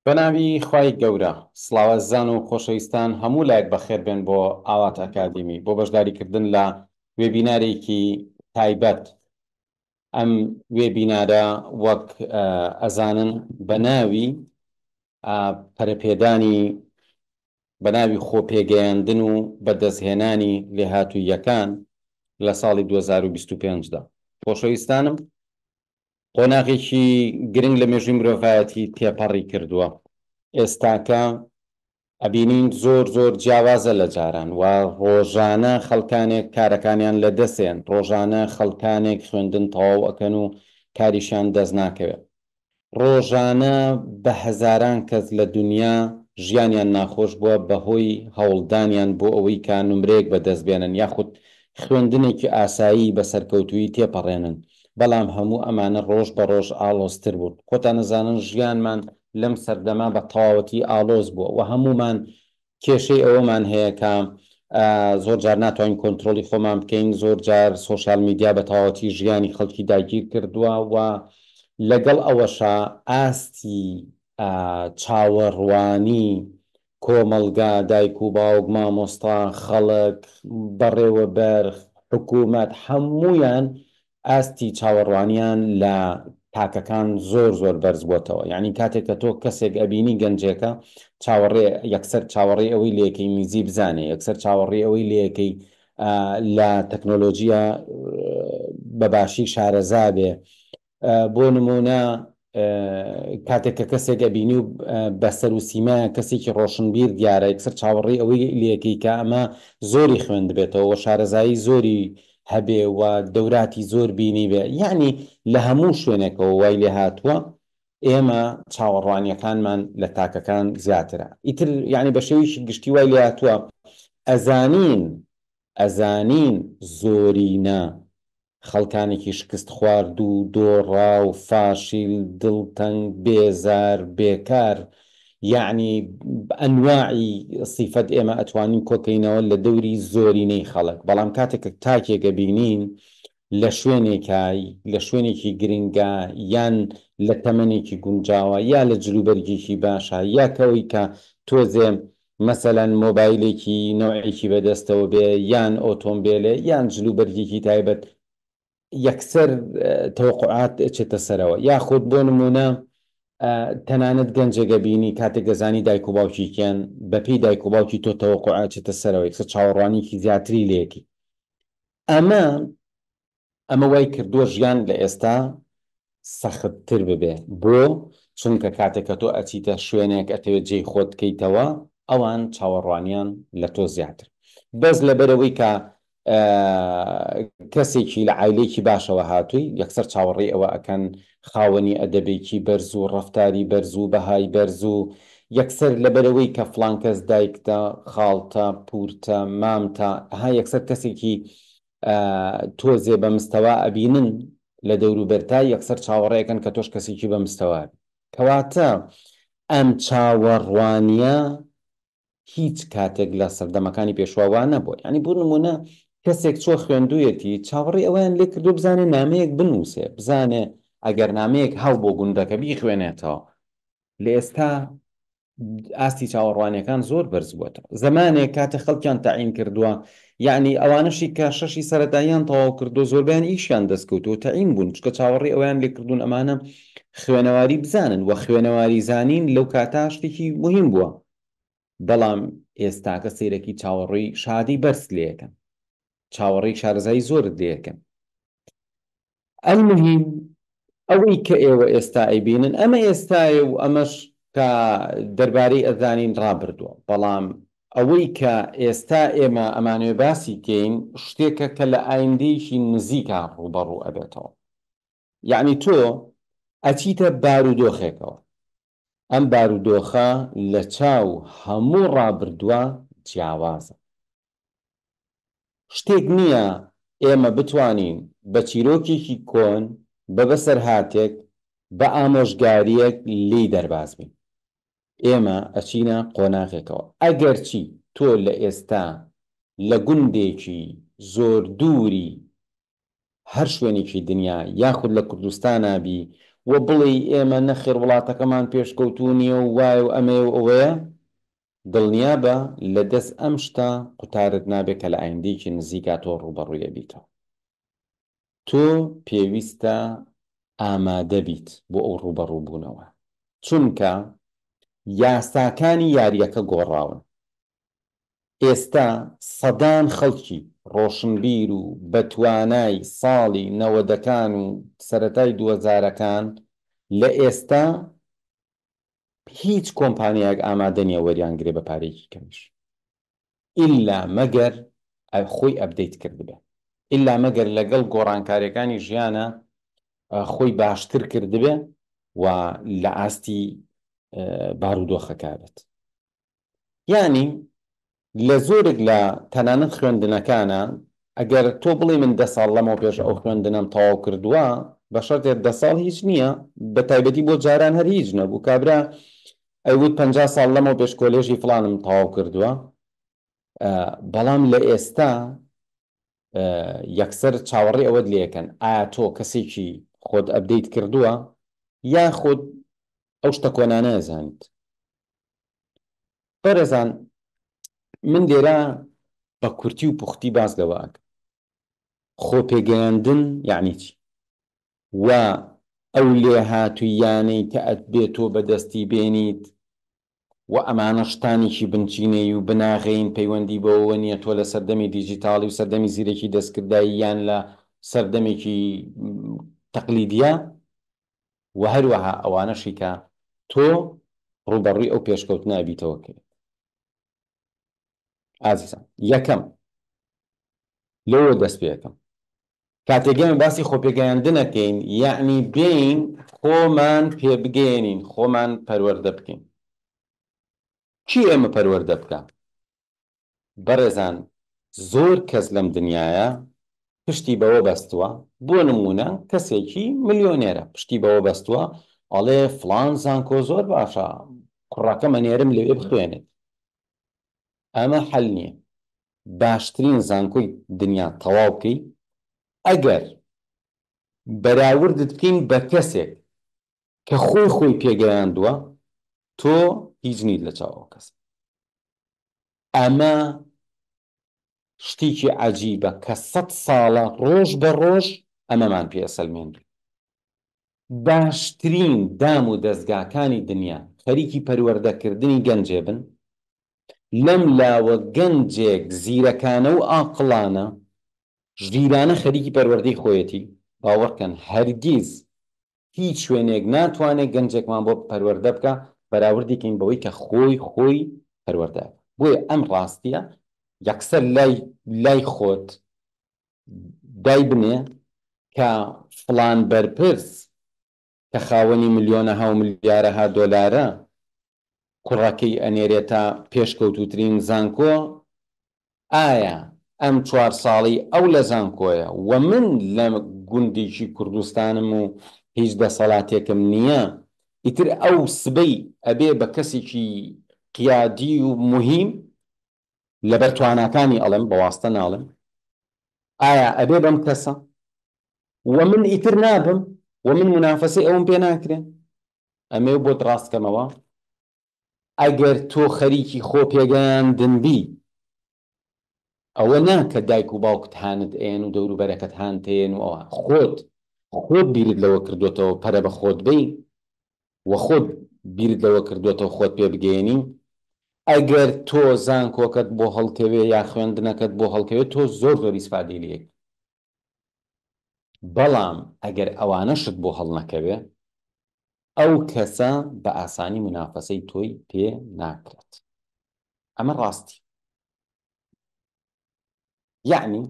بەناوی خوای گەورە. سڵاو ئازیزان و خۆشەویستان هەموو لایەک بەخێر بێن بۆ ئاوات ئەکادیمی بۆ بەشداری کردن لە وێبینارێکی تایبەت ئەم وێبینارە وەک ئەزانن بە ناوی پەرەپێدانی بە ناوی خۆپێگەیاندن و بەدەستهێنانی لێهاتووییەکان لە ساڵی 2025 دا خۆشەویستانم قۆناغێکی گرنگ لە مێژووی مرۆڤایەتی تێپەڕی کردووە. ئێستاکە ئەبینین زۆر زۆر جیاوازە لە جاران و ڕۆژانە خەڵکانێک کارەکانیان لە دەسێن، ڕۆژانە خەڵکانێک خوێندن تەواو ئەکەن و کاریشیان دەست ناکەوێ. ڕۆژانە بە هەزاران کەس لە دونیا ژیانیان ناخۆش بووە بە هۆی هەوڵدانیان بۆ ئەوەی کە نمرەیەک بە دەست بێنن یاخود خوێندنێکی ئاسایی بە سەرکەوتوویی تێپەڕێنن بەڵام هەموو ئەمانە ڕۆژ بە ڕۆژ ئاڵۆزتر بوون. خۆتان ئەزانن ژیانمان لەم سەردەمە بە تەواوەتی ئاڵۆز بووە و هەموومان کێشەی ئەوەمان هەیە کە زۆر جار ناتوانین کۆنترۆڵی خۆمان بکەین، زۆر جار سۆشیال میدیا بە تەواوەتی ژیانی خەڵکی داگیر کردووە و لەگەڵ ئەوەشا ئاستی چاوەڕوانی کۆمەڵگا، دایک و باوک، مامۆستا، خەڵک، بەڕێوەبەر، حکوومەت، هەموویان ئاستی چاوەڕوانیان لە تاکەکان زۆر زۆر بەرز بۆتەوە یانی کاتێک کە تۆ کەسێک ئەبینی گەنجێکە چاوەڕێ یەکسەر چاوەڕێی ئەوەی لێکەی ئینگلیزی بزانێ یەکسەر چاوەڕێی ئەوەی لێکەی لە تەکنۆلۆژیە بە باشی شارەزا بێ بۆ نمونە کاتێک کە کەسێک ئەبینی و بە سەر و سیمایە کەسێکی ڕۆشنبیر دیارە یەکسەر چاوەڕێی ئەوەی لێکەی کە ئەمە زۆری خوێندبێتەوە و شارەزایی زۆری هەبێ و دەوراتی زۆر بینیبێ یەعنی لە هەموو شوێنێکەوە وای لێ هاتووە ئێمە چاوەڕوانیەکانمان لە تاکەکان زیاترە ئیتر یەعنی بە شێوەیەکی گشتی وای لێ هاتووە ئەزانین ئەزانین زۆرینە خەڵکانێکی شکستخواردوو، دۆڕاو، فاشیل، دڵتەنگ، بێزار، بێکار، یەعنی ئەنواعی سیفەت ئێمە ئەتوانین کۆکەینەوە لە دەوری زۆرینەی خەڵک، بەڵام کاتێک کە تاکێک ئەبینین لە شوێنێکا، لە شوێنێکی گرنگا یان لە تەمەنێکی گونجاوە یا لە جلوبەرگێکی باشا یا کەوەی کە تۆزێ مەسەلەن مۆبایلێکی نەوعێکی بەدەستەوە بێ یان ئۆتۆمبێلێ یان جلوبەرگێکی تایبەت یەکسەر تەوەقوعات ئەچێتە سەرەوە یاخود بۆ نمونە تەنانەت گەنجێک ئەبینی کاتێک دەزانی دایک و باوکی کێن بەپێی دایک و باوکی تۆ تەوەقوع ئەچێتە سەرەوە یەکسەر چاوەڕوانیکی زیاتری لێکی ئەمە ئەمە وای کردووە ژیان لە ئێستا سەخت تر ببێ بۆ؟ چونکە کاتێک کە تۆ ئەچیتە شوێنێک ئەتەوێت جێی خۆت بکەیتەوە ئەوان چاوەڕوانیان لە تۆ زیاتر بەس لەبەرئەوەی کە کەسێکی لە عایلەیەکی باشەوە هاتووی یەکسەر چاوەڕێی ئەوە ئەکەن خاوەنی ئەدەبێکی بەرز و ڕەفتاری بەرز و بەهای بەرز و یەکسەر لەبەرئەوەی کە فڵان کەس دایکتە خاڵتە پورتە مامتە ها یەکسەر کەسێکی تۆزێ بە مستەوا ئەبینن لە دەوروبەرتا یەکسەر چاوەڕێ ئەکەن کە تۆش کەسێکی بە مستەوا بی کەواتە ئەم چاوەڕوانیە هیچ کاتێک لە سەردەمەکانی پێشوا وا نەبووە یعنی بۆ نمونە کەسێک چۆ خوێندوویەتی چاوەڕێی ئەوەیان لێ کردو بزانێ نامەیەک بنووسێ بزانێ ئەگەر نامەیەک هەڵ بۆ گوندەکە بیخوێنێتەوە لە ئێستا ئاستی چاوەڕوانیەکان زۆر بەرز بووەتەوە زەمانێک کاتێ خەڵکیان تەعین کردووە یعنی ئەوانەشی کە شەشی سەرەتاییان تەواو کردووە زۆربەیان ئیشیان دەستکەوتووە تەعین بوون چونکە چاوەڕێی ئەوەیان لێکردوون ئەمانە خوێنەواری بزانن و خوێنەواری زانین لەو کاتە شتێکی موهیم بووە بەڵام ئێستاکە سەیرەکی چاوەڕێی شادی بەرز لێکەن چاوەڕێی شارەزایی زۆرت لێکەن المهم ئەوەی کە ئێوە ئێستا ئەیبینن ئەمە ئێستایە و ئەمەش کە دەربارەی ئەزانین ڕابردووە بەڵام ئەوەی کە ئێستا ئێمە ئەمانەوێ باسی کەین شتێکە کە لە ئایندەیەکی نزیکا ڕووبەڕوو ئەبێتەوە یەعنی تۆ ئەچیتە بارودۆخێکەوە ئەم بارودۆخە لە چاو هەموو ڕابردووە جیاوازە شتێک نییە ئێمە بتوانین بە چیرۆکێکی کۆن، بە بەسەرهاتێک، بە ئامۆژگارییەک لێی دەرباز بین. ئێمە ئەچینە قۆناغێکەوە ئەگەرچی تۆ لە ئێستا لە گوندێکی زۆر دووری هەر شوێنێکی دنیا یاخود لە کوردستانا بی و بڵێی ئێمە نەخێر وڵاتەکەمان پێشکەوتوو نییە و وایە و ئەمەیە و ئەوەیە، دڵنیابە لە دەست ئەم شتە قوتارت نابێ کە لە ئایندەیەکی نزیکا تۆ ڕووبەڕووی ئەبیتەوە. تۆ پێویستە ئامادە بیت بۆ ئەو ڕووبەڕووبوونەوە، چونکە یاساکانی یارییەکە گۆڕاون. ئێستا سەدان خەڵکی ڕۆشنبیر و بەتوانای ساڵی نەوەدەکان و سەرەتای دووهەزارەکان لە ئێستا هیچ کۆمپانیایەک ئامادە نییە وەریان گرێ بە پارەیەکی کەمیش ئیلا مەگەر خۆی update کردبێ ئیلا مەگەر لەگەڵ گۆڕانکاریەکانی ژیانە خۆی باشتر کردبێ و لە ئاستی بارودۆخەکە بێت. یانی لە زۆرێک لە تەنانەت خوێندنەکانا ئەگەر تۆ بڵێی من دە ساڵ لەمەو پێش ئەو خوێندنەم تەواو کردووە بە شەرتێ دە ساڵ هیچ نییە بە تایبەتی بۆ جاران هەر هیچ نەبوو کابرا ئەیوت 50 ساڵ لەمەو پێش کۆلێژی فڵانم تەواو کردووە بەڵام لە ئێستا یەکسەر چاوەڕێ ئەوەت لێکەن ئایا تۆ کەسێکی خۆت update کردووە یاخود ئەو شتە کۆنانە ئەزانیت بەڕێزان من لێرە بە کورتی و پوختی باس لەوە ئەکەم خۆپێگەیاندن یەعنی چی و ئەو لێهاتووییانەی کە ئەبێ تۆ بەدەستی بێنیت و ئەمانە شتانێکی بنچینەیی و بناغەیین پەیوەندی بەوەوە نییە تۆ لە سەردەمی دیجیتاڵی و سەردەمی زیرەکی دەستکردایی یان لە سەردەمێکی تەقلیدیە وە هەروەها ئەوانەشی کە تۆ ڕووبەڕووی ئەو پێشکەوتنە ئەبیتەوە کە ئازیزان یەکەم لەوە دەست پێ ئەکەم کاتێک ئێمە باسی خۆپێگەیاندنەکەین یەعنی بێین خۆمان پێبگەیەنین خۆمان پەروەردە بکەین کی ئێمە پەروەردە بکە بەڕێزان زۆر کەس لەم دنیایە پشتی بەوە بەستووە، بۆ نموونە کەسێکی ملیۆنێرە پشتی بەوە بەستووە ئەڵێ فڵان زانکۆ زۆر باشە کوڕەکەم ئەنێرم لەوێ بخوێنێت. ئەمە حەل نییە. باشترین زانکۆی دنیا تەواو بکەی ئەگەر بەراوردت بکەین بە کەسێک کە خۆی خۆی پێگەیاندووە تۆ هیچ نیت لە چاو ئەو کەسە. ئەمە شتێکی عەجیبە کە سەت ساڵە ڕۆژ بە ڕۆژ ئەمەمان پێ ئەسەلمێنرێ. باشترین دام و دەزگاکانی دنیا خەریکی پەروەردە کردنی گەنجێ بن، لەم لاوە گەنجێک زیرەکانە و ئاقڵانە، ژیرانە خەریکی پەروەردەی خۆیەتی، باوەڕکەن هەرگیز هیچ شوێنێک ناتوانێت گەنجێکمان بۆ پەروەردە بکا بەراوردی کەین بەوەی کە خۆی خۆی پەروەردە ئەکا بۆیە ئەم ڕاستیە یەکسەر لای لای خۆت دایبنێ کە فڵان بەرپرس کە خاوەنی ملیۆنەها و ملیارەها دۆلارە کوڕەکەی ئەنێرێتە پێشکەوتووترین زانکۆ ئایا ئەم چوار ساڵەی ئەو لە زانکۆیە و من لە گوندێکی کوردستانم و هیچ دەسەڵاتێکم نییە، ئیتر ئەو سبەی ئەبێ بە کەسێکی قیادی و موهیم، لەبەر تواناکانی ئەڵێم بە واستە ناڵێم، ئایا ئەبێ بەم کەسە و من ئیتر نابم و من مونافەسەی ئەوم پێ ناکرێ؟ ئەمەوێ بۆت ڕاست کەمەوە ئەگەر تۆ خەریکی خۆ پێگەیاندن بی ئەوە نا کە دایک و باوکت هانت ئەیەن و دەوروبەرەکەت هانت ئەیەن و ئەوە خۆت خۆت بیرت لەوە کردۆتەوە پەرە بە خۆت بەی و خۆت بیرت لەوە کردۆتەوە خۆت پێ بگەیەنی ئەگەر تۆ زانکۆکەت بۆ هەڵکەوێ یا خوێندنەکەت بۆ هەڵکەوێ تۆ زۆر زۆر ئیسفادەی لێ بەڵام ئەگەر ئەوانەشت بۆ هەڵنەکەوێ ئەو کەسە بە ئاسانی مونافەسەی تۆی پێ ناکرێت ئەمە ڕاستی یەعنی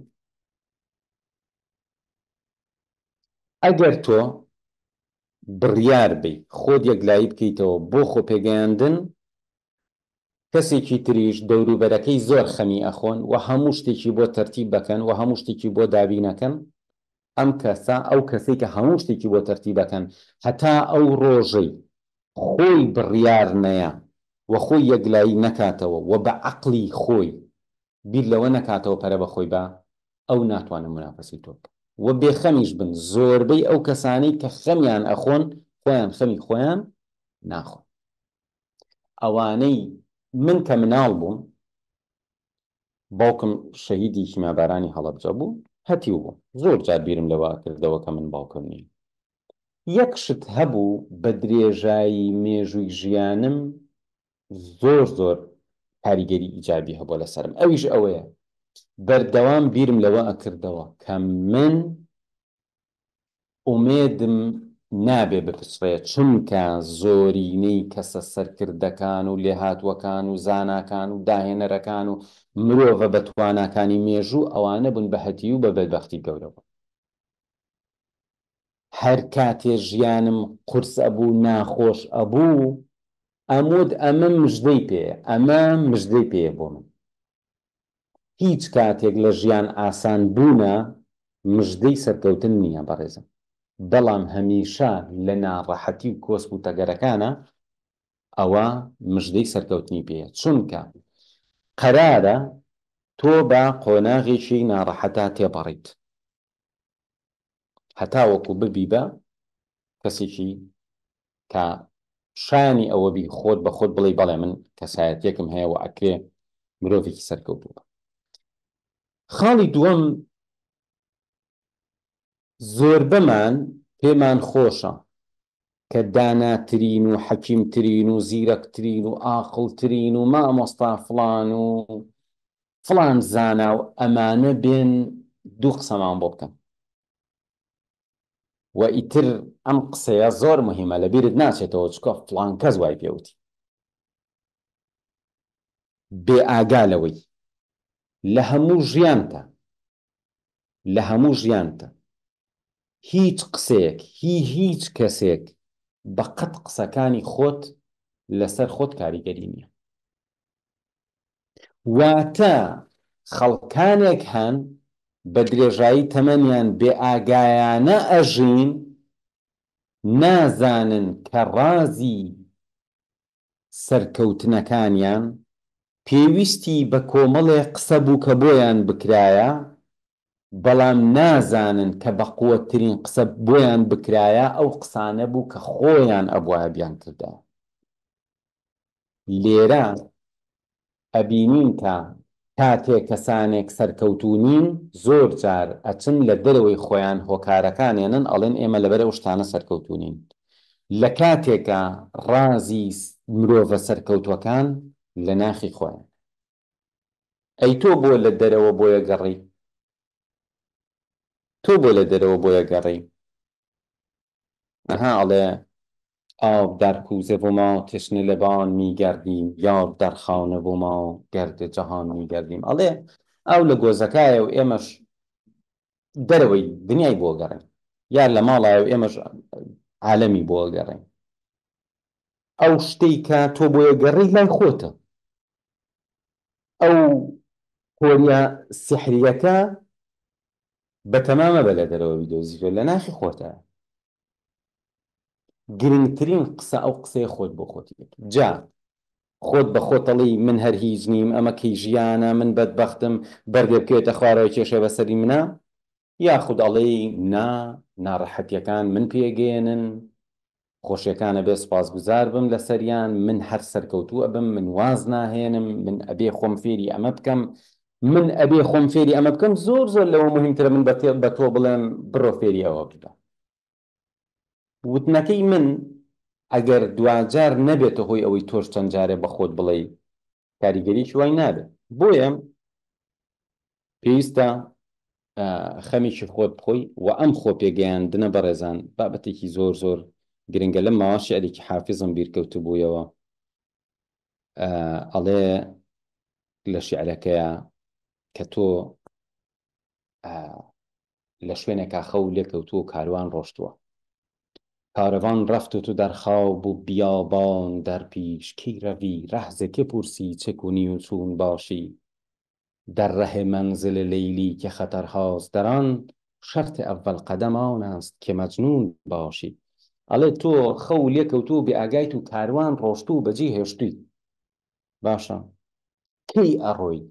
ئەگەر تۆ بڕیار بی خۆت یەکلایی بکەیتەوە بۆ خۆپێگەیاندن کەسێکی تریش دەوروبەرەکەی زۆر خەمی ئەخۆن و هەموو شتێکی بۆ تەرتیب ئەکەن و هەموو شتێکی بۆ دابین ئەکەن، ئەم کەسە ئەو کەسەی کە هەموو شتێکی بۆ تەرتیب ئەکەن هەتا ئەو ڕۆژەی خۆی بڕیار نەیا و خۆی یەکلایی نەکاتەوە و بە عەقڵی خۆی بیر لەوە نەکاتەوە پەرە بە خۆی با ئەو ناتوانێت مونافەسەی تۆ بکات و بێخەمیش بن زۆربەی ئەو کەسانەی کە خەمیان ئەخۆن. خۆیان خەمی خۆیان ناخۆن. ئەوانەی من کە مناڵ بووم باوکم شەهیدی کیمیابارانی هەڵەبجە بوو، هەتیو بووم. زۆر جار بیرم لەوە ئەکردەوە کە من باوکم نیم. یەک شت هەبوو بە درێژایی مێژووی ژیانم زۆر زۆر کاریگەری ئیجابی هەبووە لەسەرم ئەویش ئەوەیە بەردەوام بیرم لەوە ئەکردەوە کە من ئومێدم نابێ بپچڕێ چونکە زۆرینەی کەسە سەرکردەکان و لێهاتووەکان و زاناکان و داهێنەرەکان و مرۆڤە بەتواناکانی مێژوو ئەوانە بوون بە هەتیوو بە بەدبەختی گەورە بوون. هەر کاتێ ژیانم قورس ئەبوو ناخۆش ئەبوو ئەموت ئەمە مژدەی پێیە ئەمە مژدەی پێیە بۆ من. هیچ کاتێک لە ژیان ئاسان بوونە مژدەی سەرکەوتن نییە بەڕێزم بەڵام هەمیشە لە ناڕەحەتی و کۆسپ و تەگەرەکانە ئەوە مژدەی سەرکەوتنی پێیە چونکە قەرارە تۆ بە قۆناغێکی ناڕەحەتا تێپەڕیت هەتاوەکو ببی بە کەسێکی کە شایانی ئەوە بی خۆت بە خۆت بڵێی بەڵێ من کەسایەتیەکم هەیە و ئەکرێ مرۆڤێکی سەرکەوتوو بم. خاڵی دووەم زۆربەمان پێمان خۆشە کە داناترین و حەکیمترین و زیرەکترین و ئاقڵترین و مامۆستا فڵان و فڵان زانا و ئەمانە بێن دوو قسەمان بۆ بکەن. و ئیتر ئەم قسەیە زۆر مهمە لە بیرت ناچێتەوە چکە فڵان کەس وای پێ وتی. بێ ئاگا لەوەی لە هەموو ژیانتا لە هەموو ژیانتا هیچ قسەیەک هی هیچ کەسێک بە قەت قسەکانی خۆت لەسەر خۆت کاریگەری نییە. واتە خەڵکانێک هەن بە درێژایی تەمەنیان بێ ئاگایانە ئەژین، نازانن کە ڕازی سەرکەوتنەکانیان پێویستی بە کۆمەڵێ قسە بوو کە بۆیان بکرایە، بەڵام نازانن کە بەقوەتترین قسە بۆیان بکرایە ئەو قسانە بوو کە خۆیان ئەبوایە بیانکردایە. لێرە ئەبینین کە کاتێ کەسانێک سەرکەوتوو نین زۆر جار ئەچن لە دەرەوەی خۆیان هۆکارەکان ێنن ئەڵێن ئێمە لەبەر ئەو شتانە سەرکەوتوو نین لە کاتێکا ڕازی مرۆڤە سەرکەوتوەکان لە ناخی خۆیان. ئەی تۆ بۆ لە دەرەوە بۆیە گەڕێی؟ تۆ بۆ لە دەرەوە بۆیە گەڕێی؟ ئەها ئەڵێ آب در کوزه و ما تشنه لبان میگردیم یار در خانە و ما گرد جهان میگردیم ئەڵێ ئاو لە گۆزەکایە و ئێمەش دەرەوەی دنیای بۆ گەڕێن یار لە ماڵایە و ئێمەش عالەمی بۆ گەڕێن ئەو شتەی کە تۆ بۆیە گەڕێی لای خۆتە ئەو قۆریە سیحریەکە بەتەما مەبە لە دەرەوە بیدۆزیتەوە لە ناخی خۆتایە. گرنگترین قسە ئەو قسەیە خۆت بۆ خۆتی دەکەی جا خۆت بە خۆت ئەڵێی من هەر هیچ نیم ئەمە کەی ژیانە من بەدبەختم بەردێ بکەوێتە خوارەوە کێشەی بەسەری منە یاخود ئەڵێی نا ناڕەحەتیەکان من پێگەیەنن خۆشیەکان ئەبێ سوپاسگوزار بم لەسەریان، من هەر سەرکەوتوو ئەبم، من واز ناهێنم، من ئەبێ خۆم فێری ئەمە بکەم، من ئەبێ خۆم فێری ئەمە بکەم، زۆر زۆر لەوە موهیمترە من بە تۆ بڵێم بڕۆ فێری ئەوە ببە. وتنەکەی من ئەگەر دواجار نەبێتە هۆی ئەوەی تۆش چەند جارێ بە خۆت بڵێی کاریگەریی وای نابێت. بۆیە پێویستە خەمێکی خۆت بخۆی و ئەم خۆ پێگەیاندنە بەڕێزان بابەتێکی زۆر زۆر گرنگە لەم ماوە شعرێکی حافزم بیرکەوتبوویەوە ئەڵێ لە شعرەکەیە کە تۆ لە شوێنێکا خەو لێکەوتووە و کاروان ڕۆشتووە کاروان رفت و تو در خواب و بیابان در پیش کی روی ره ز که پرسی چه کنی و چون باشی در ره منزل لیلی که خطرهاست در آن شرط اول قدم آن است که مجنون باشی ئەڵێ تۆ خەو لێکەوتوو و بێئاگایت و کاروان ڕۆشتوو و بەجێی هێشتووی باشە کەی ئەڕۆی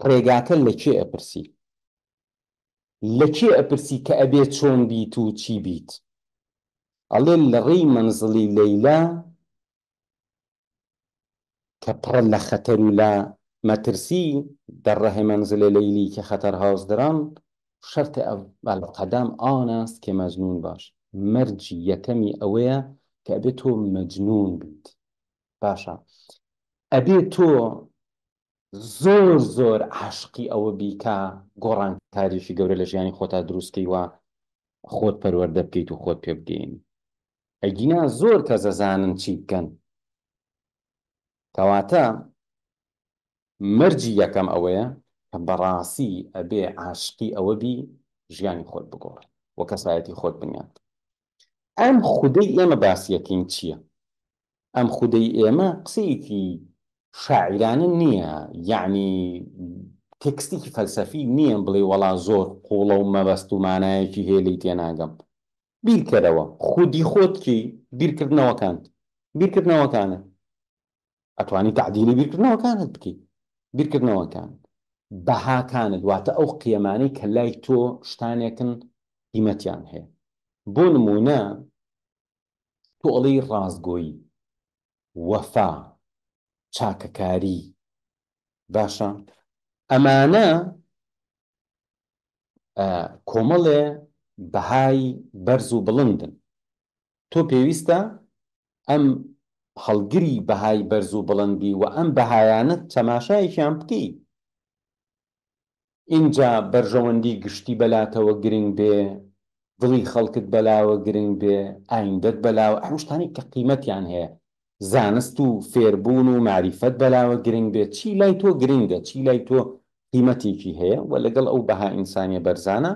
ڕێگاکە لە کێ ئەپرسی لە کێ ئەپرسی کە ئەبێ چۆن بیت و چی بیت؟ ئەڵێ لە ڕێی مەنزڵی لەیلا کە پڕە لە خەتەر و لە مەترسی، در ره منزل لیلی که خطرهاست در آن، شرط اول قدم آن است که مجنون باش، مەرجی یەکەمی ئەوەیە کە ئەبێ تۆ مەجنون بیت. باشە ئەبێ تۆ زۆر زۆر عاشقی ئەوە بی کە گۆڕانکاریی گەورە لە ژیانی خۆتا دروست کەی و خۆت پەروەردە بکەیت و خۆت پێ بگەیەنی. ئەگینا زۆر کەس ئەزانن چی بکەن. کەواتە مەرجی یەکەم ئەوەیە کە بەڕاستی ئەبێ عاشقی ئەوە بی ژیانی خۆت بگۆڕی و کەسایەتی خۆت بنیات بنێی. ئەم خودەی ئێمە باسی ئەکەین چییە؟ ئەم خودەی ئێمە قسەیەکی شاعیرانە نییە، یەعنی تێکستێکی فەلسەفی نییە بڵێی وەڵا زۆر قووڵە و مەبەست و مانایەکی هەیە لێی تێناگەم. بیرکەرەوە، خودی خۆت کێی؟ بیرکردنەوەکانت. بیرکردنەوەکانت. ئەتوانی تەعدیلی بیرکردنەوەکانت بکەی. بیرکردنەوەکانت. بەهاکانت، واتە ئەو قیەمانەی کە لای تۆ شتانێکن قیمەتیان هەیە. بۆ نموونە تۆ ئەڵێی ڕاستگۆیی، وەفا، چاکەکاری، باشە ئەمانە کۆمەڵێ بەهای بەرز و بڵندن، تۆ پێویستە ئەم هەڵگری بەهای بەرز و بڵند بی و ئەم بەهایانە تەماشایەکیان بکەی، ئینجا بەرژەوەندی گشتی بەلاتەوە گرنگ بێ، دڵی خەڵکت بەلاوە گرنگ بێ، ئایندەت بەلاوە، ئەو شتانەی کە قیمەتیان هەیە، زانست و فێربوون و مەعریفەت بەلاوە گرنگ بێ، چی لای تۆ گرنگە، چی لای تۆ قیمەتێکی هەیە و لەگەڵ ئەو بەها ئینسانیە بەرزانە،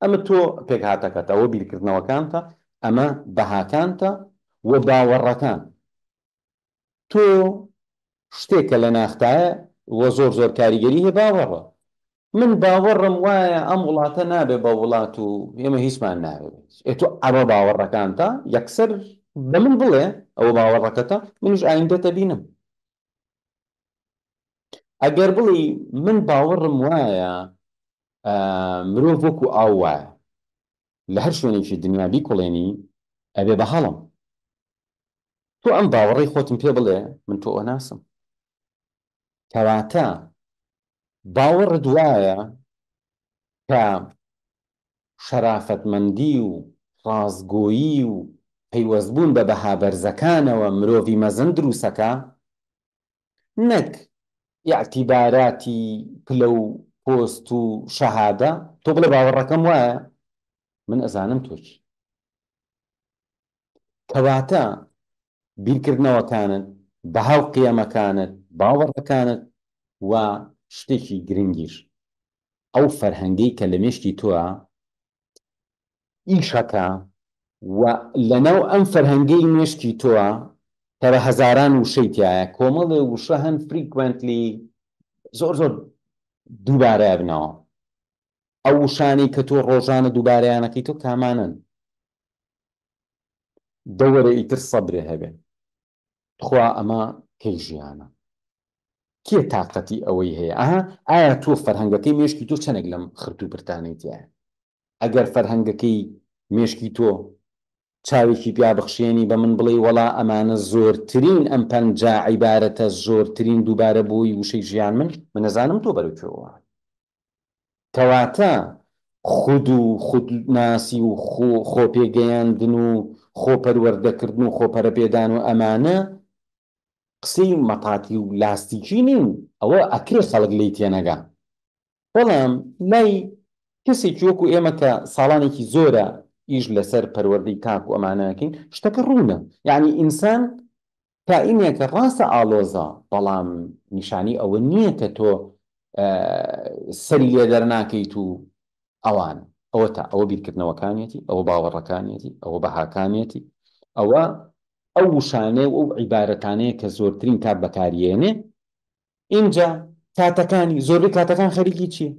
ئەمە تۆ پێکهاتەکەتە، ئەوە بیرکردنەوەکانتە، ئەمە بەهاکانتە و باوەڕەکان. تۆ شتێک کە لە ناختایە و زۆر زۆر کاریگەری هەیە باوەڕە. من باوەڕم وایە ئەم وڵاتە نابێ بە وڵات و ئێمە هیچمان ناوێ بە هیچ. ئێ تۆ ئەوە باوەڕەکانتە یەکسەر بە من بڵێ ئەوە باوەڕەکەتە منیش ئایندەت ئەبینم. ئەگەر بڵێی من باوەڕم وایە مرۆڤ وەکو ئاو وایە لە هەر شوێنێکی دنیا بیکوڵێنی ئەبێ بە هەڵم. تۆ ئەم باوەڕەی خۆتم پێ بڵێ من تۆ ئەناسم. کەواتە باوەڕت وایە کە شەرافەتمەندی و ڕاستگۆیی و پەیوەستبوون بە بەها بەرزەکانەوە مرۆڤی مەزن دروسەکا نەک ئیعتیباراتی پلە و پۆست و شەهادە، تۆ بڵێ باوەڕەکەم وایە من ئەزانم تۆ چی. کەواتە بیرکردنەوەکانت، بەها و قیەمەکانت، باوەڕەکانت و شتێکی گرنگیش ئەو فەرهەنگەی کە لە مێشکی تۆە ئیشەکە و لەناو ئەم فەرهەنگەی مێشکی تۆە کە بە هەزاران وشەی تایە کۆمەڵێ وشە هەن frequently زۆر زۆر دووبارە ئەبنەوە ئەو وشانەی کە تۆ ڕۆژانە دووبارەیانەکەی تۆ کامانەن؟ دە وەرە ئیتر سەبرێ هەبێ تخوا ئەمە کەی ژیانە کێ تاقەتی ئەوەی هەیە ئەها ئایا تۆ فەرهەنگەکەی مێشکی تۆ چەنێک لەم خرت و پرتانەی تیایە ئەگەر فەرهەنگەکەی مێشکی تۆ چاوێکی پیا بخشێنی بە من بڵێی وەڵا ئەمانە زۆرترین ئەم 50 عیبارەتە زۆرترین دووبارە بووی وشەی ژیان من من ئەزانم تۆ بەرەو کوێ وەڕۆی کەواتە خود و خودناسی و خۆپێگەیاندن و خۆپەروەردەکردن و خۆپەرەپێدان و ئەمانە قسەی مەتاتی و لاستیکی نین، ئەوە ئەکرێ خەڵک لێی تێنەگا. بەڵام لای کەسێکی وەکو ئێمە کە ساڵانێکی زۆرە ئیش لەسەر پەروەردەی تاک و ئەمانە ئەکەین، شتەکە ڕوونە. یەعنی ئینسان کائینێکە ڕاستە ئاڵۆزە، بەڵام نیشانەی ئەوە نییە کە تۆ سەری لێ دەرناکەیت و ئەوان. ئەوەتا ئەوە بیرکردنەوەکانیەتی، ئەوە باوەڕەکانیەتی، ئەوە بەهاکانیەتی، ئەوە ئەو وشانەیە و ئەو عیبارەتانەیە کە زۆرترین کات بەکاریێنێ. ئینجا کاتەکانی، زۆربەی کاتەکان خەریکی چییە؟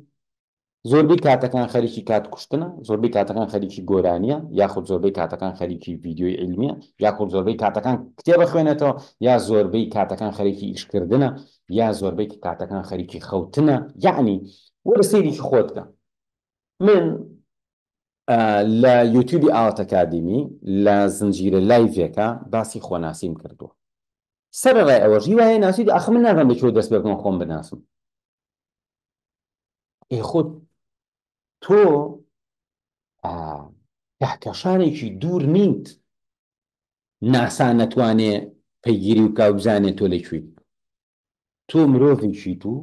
زۆربەی کاتەکان خەریکی کات کوشتنە، زۆربەی کاتەکان خەریکی گۆرانیە، یاخود زۆربەی کاتەکان خەریکی ڤیدیۆی عیلمیە، یاخود زۆربەی کاتەکان کتێب ئەخوێنێتەوە، یا زۆربەی کاتەکان خەریکی ئیشکردنە، یا زۆربەی کاتەکان خەریکی خەوتنە، یەعنی وەرە سەیرێکی خۆت بکە. من. لە یوتیوبی ئاوات ئەکادیمی لە زنجیرە لایڤێکا باسی خۆناسیم کردووە. سەرەڕای ئەوەش هیوا هەیە ناسیت ئاخر من نازانم لە کوێوە دەست پێ بکەم خۆم بناسم. ئێ خۆ تۆ کەهکەشانێکی دوور نیت ناسا نەتوانێ پەیگیری بکا و بزانێ تۆ لە کوێی. تۆ مرۆڤێکیت و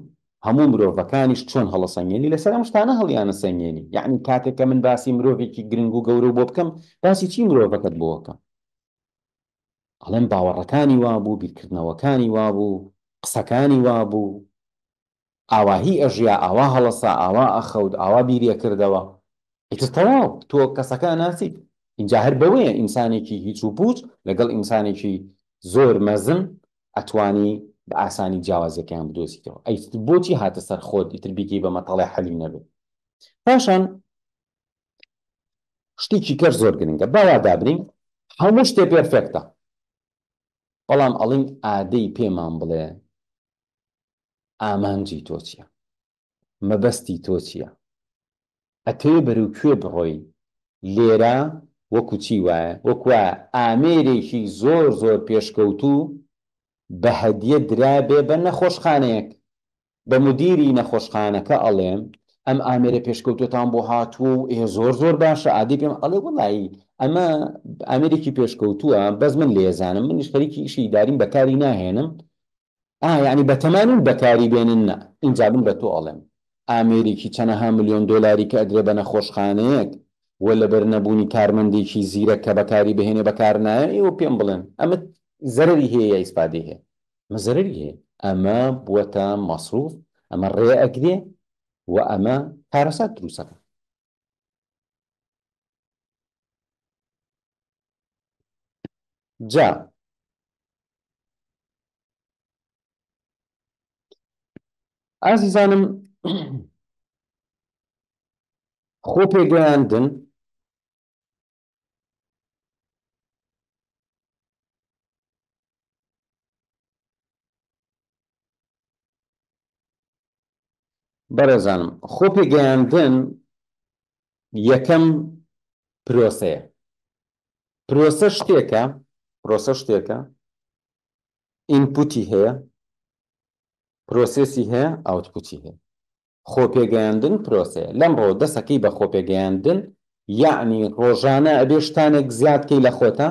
هەموو مرۆڤەکانیش چۆن هەڵەسەنگێنی لەسەر ئەم شتانە هەڵیانەسەنگێنی یەعنی کاتێک کە من باسی مرۆڤێکی گرنگ و گەورەو بۆ بکەم باسی چی مرۆڤەکەت بۆ ئەکەم ئەڵێم باوەڕەکانی وابوو بیرکردنەوەکانی وابوو قسەکانی وابوو ئاواهی ئەژیا ئاوا هەڵەسا ئاوا ئەخەوت ئاوا بیری ئەکردەوە ئیتر تەواو تۆ کەسەکە ئەناسیت ئینجا هەر بەوەیە ئینسانێکی هیچ و پوچ لەگەڵ ئینسانێکی زۆر مەزن ئەتوانی بە ئاسانی جیاوازیەکەیان بدۆزیتەوە ئەی بۆچی هاتە سەر خۆت ئیتر بیکەی بە مەتەڵێ حەلی نەبێ پاشان شتێکی کەش زۆر گرنگە با وا دابنێین هەموو شتێ پێرفێکتە بەڵام ئەڵین ئادەی پێمان بڵێ ئامانجی تۆ چیە؟ مەبەستی تۆ چیە؟ ئەتەوێ بەرەو کوێ بڕۆی؟ لێرە وەکو چی وایە؟ وەکو وایە ئامێرێکی زۆر زۆر پێشکەوتوو بە هەدیە درابێ بە نەخۆشخانەیەک، بە مودیری نەخۆشخانەکە ئەڵێم ئەم ئامێرە پێشکەوتووەتان بۆ هاتووە و ئێ زۆر زۆر باشە، ئادەی پێم ئەڵێ وەڵایی ئەمە ئامێرێکی پێشکەوتووە بەس من لێزانم منیش خەریکی ئیشی ئیداریم بەکاری ناهێنم، ئا یەعنی بەتەما نین بەکاری بێنن نا ئینجا من بە تۆ ئەڵێم ئامێرێکی چەنەها ملیۆن دۆلاری کە ئەدرێ بە نەخۆشخانەیەک و لەبەر نەبوونی کارمەندێکی زیرەک کە بەکاری بهێنێ بەکار نایە ئێوە پێم بڵێن ئەمە زەرەری هەیە یا ئیسفادەی هەیە ئەمە زەرەری هەیە ئەمە بووەتە مەسروف ئەمە ڕێ ئەگرێ و ئەمە کارەسات دروستەکە. جا ئازیزانم خۆ پێگەیاندن بەڕێزانم خۆ پێگەیاندن یەکەم پرۆسەیە پرۆسە شتێکە پرۆسە شتێکە ئینپوتی هەیە پرۆسێسی هەیە ئاوتپوتی هەیە خۆپێگەیاندن پرۆسەیە لەمڕۆ دەسەکەی بە خۆپێگەیاندن یەعنی ڕۆژانە ئەبێ شتانێک زیاد کەی لە خۆتا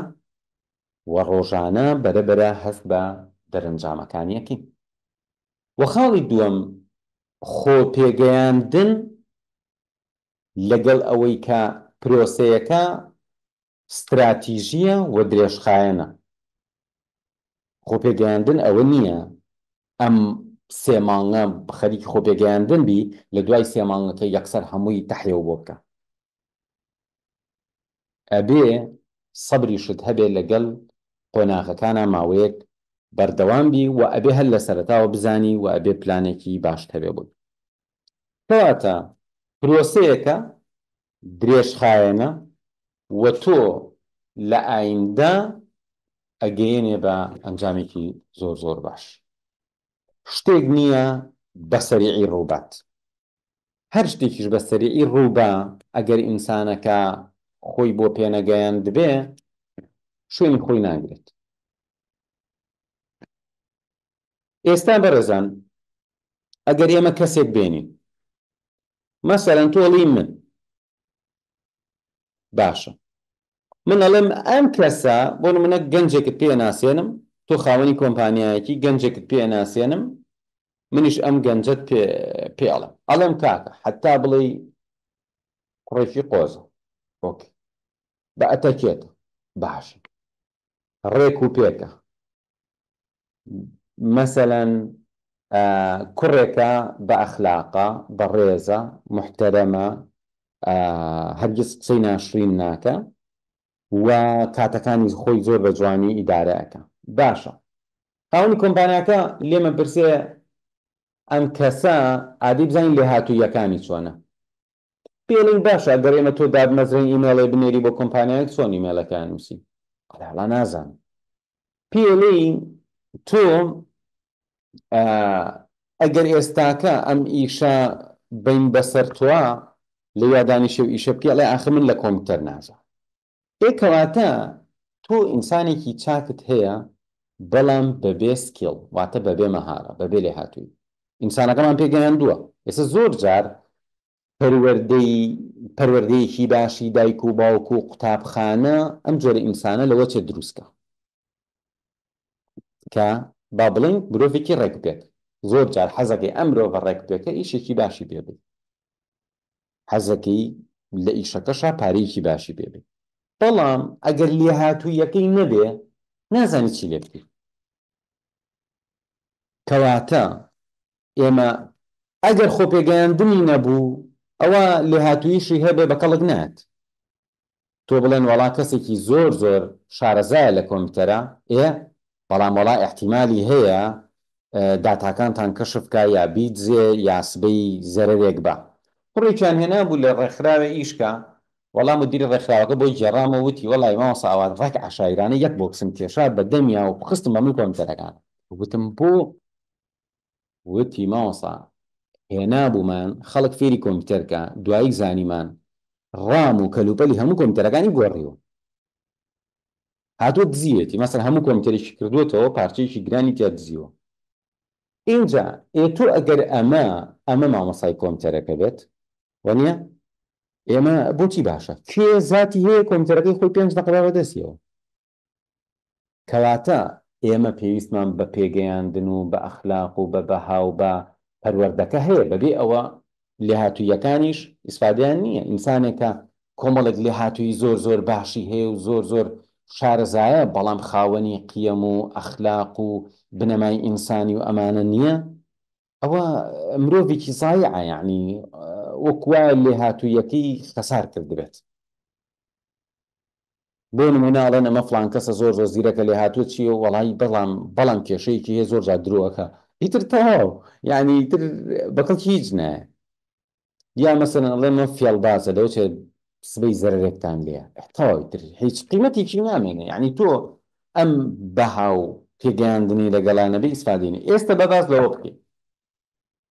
وە ڕۆژانە بەرە بەرە هەست بە دەرەنجامەکانی ئەکەین وە خاڵی دووەم خۆپێگەیاندن لەگەڵ ئەوەی کە پرۆسەیەکە ستراتیژییە و درێژخایەنە. خۆپێگەیاندن ئەوە نییە ئەم سێ مانگە خەریکی خۆپێگەیاندن بی، لە دوای سێ مانگەکە یەکسەر هەمووی تەحیەو بۆ بکە. ئەبێ سەبریشت هەبێ لەگەل قۆناغەکانا ماوەیەک بەردەوام بی و ئەبێ هەر لە سەرەتاوە بزانی و ئەبێ پلانێکی باشت هەبێ بۆی. کەواتە پرۆسەیەکە درێژخایەنە و تۆ لە ئایندە ئەگەیەنێ بە ئەنجامێکی زۆر زۆر باش. شتێک نییە بە سەریعی ڕووبات. هەر شتێکیش بە سەریعی ڕووبا ئەگەر ئینسانەکە خۆی بۆ پێنەگەیاندبێ شوێنی خۆی ناگرێت. ئێستا بەڕێزان ئەگەر ئێمە کەسێک بێنین مەسەلەن تۆ ئەڵێی من باشە من ئەڵێم ئەم کەسە بۆ نمونە گەنجێکت پێ ناسێنم تۆ خاوەنی کۆمپانیایەکی گەنجێکت پێ ناسێنم منیش ئەم گەنجەت پێ پێ ئەڵێم ئەڵێم کاکە حتا بڵێی کوڕێکی قۆزە ئۆکەی بە ئەتەکێتە باشە ڕێک و پێکە مەسەلەن کوڕێکە بە ئەخلاقە، بەڕێزە، موحتەرەمە، هەرگیز قسەی ناشرین ناکا و کاتەکانی خۆی زۆر بە جوانی ئیدارە ئەکا. باشە خاوەنی کۆمپانیاکە لێمە پرسێ ئەم کەسە ئادەی بزانین لێهاتووییەکانی چۆنە؟ پێڵین باشە گەر ئێمە تۆ دابمەزرێین ئیمێڵێ بنێری بۆ کۆمپانیایەک چۆن ئیمێڵەکەیان نووسی؟ ئەڵێ وەڵا نازانم. پێڵێی تۆ ئەگەر ئێستاکە ئەم ئیشە بین بەسەر تۆا. لەویا دانیشێ و ئیشە بکەی ئەڵێ ئاخر من لە کۆمپیوتەر نازانم. ئێ کەواتە تۆ ئینسانێکی چاکت هەیە بەڵام بەبێ skill واتە بەبێ مەهارە بەبێ لێهاتوویی ئینسانەکەمان پێگەیاندووە ئێستا زۆر جار پەروەردەی پەروەردەیەکی باشی دایک و باوک و قوتابخانە ئەم جۆرە ئینسانە لەوە چێ دروستکە کە با بڵێین مرۆڤێکی ڕێکوپێک زۆر جار حەزەکەی ئەم مرۆڤە ڕێکوپێکە ئیشێکی باشی پێ بێت حەزەکەی لە ئیشەکەشا پارەیەکی باشی پێ بێ بەڵام ئەگەر لێهاتوویەکەی نەبێ نازانی چی لێ بکەی کەواتە ئێمە ئەگەر خۆپێگەیاندنی نەبوو ئەوە لێهاتوویشی هەبێ بە کەڵک نایەت تۆ بڵێن وەڵا کەسێکی زۆر زۆر شارەزایە لە کۆمپیوتەرا ئێ بەڵام وەڵا ئیحتیمالی هەیە داتاکانتان کەشف کا یا بیدزێ یا سبەی زەرەرێک با. کوڕێکیان هێنابوو لە ڕێکخراوێ ئیش کا وەڵا مودیری ڕێکخراوەکە بۆی گێڕامەوە وتی وەڵای مامۆستا ئاوات ڕێک عەشایرانە یەک بۆکسم کێشا بە دەمیا و خستم بە مل کۆمپیوتەرەکان وتم بۆ؟ وتی مامۆستا هێنابوومان خەڵک فێری کۆمپیوتەر کا، دوایی زانیمان ڕام و کەلوپەلی هەموو کۆمپیوتەرەکانی گۆڕیوە. هاتووە دزیوێتی، مەسەلەن هەموو کۆمپیوتەرێکی کردووەتەوە پارچەیەکی گرانی تیا دزیوە. ئینجا ئێ تۆ ئەگەر ئەمە ئەمە مامۆستای کۆمپیوتەرەکە بێت وەنیە؟ ئێمە بۆچی باشە؟ کێ زاتی هەیە کۆمپیوتەرەکەی خۆی پێنج دەقە با بەدەستیەوە؟ کەواتە ئێمە پێویستمان بە پێگەیاندن و بە ئەخلاق و بە بەها و بە پەروەردەکە هەیە، بەبێ ئەوە لێهاتووییەکانیش ئیسفادەیان نییە. ئینسانێک کە کۆمەڵێک لێهاتوویی زۆر زۆر باشی هەیە و زۆر زۆر شارەزایە، بەڵام خاوەنی قیەم و ئەخلاق و بنەمای ئینسانی و ئەمانە نییە، ئەوە مرۆڤێکی زایعە، یەعنی وەک وایە لێهاتووییەکەی خەسار کردبێت. بۆ نمونە ئەڵێن ئەمە فڵان کەسە زۆر زۆر زیرەکە لێهاتووە چییە وەڵی بەڵام بەڵام کێشەیەکی هەیە زۆر جار درۆ ئەکا ئیتر تەواو یعنی ئیتر بەکەڵکی هیچ نایە یا مەسەلەن ئەڵێ من فێڵبازە لەوە چێ سبەی زەرەرێکتان لێیە تەواو ئیتر هیچ قیمەتێکی نامێنێ یعنی تۆ ئەم بەها و پێگەیاندنی لەگەڵا نەبێ ئیسفادەی نییە ئێستا بە باس لەوە بکەین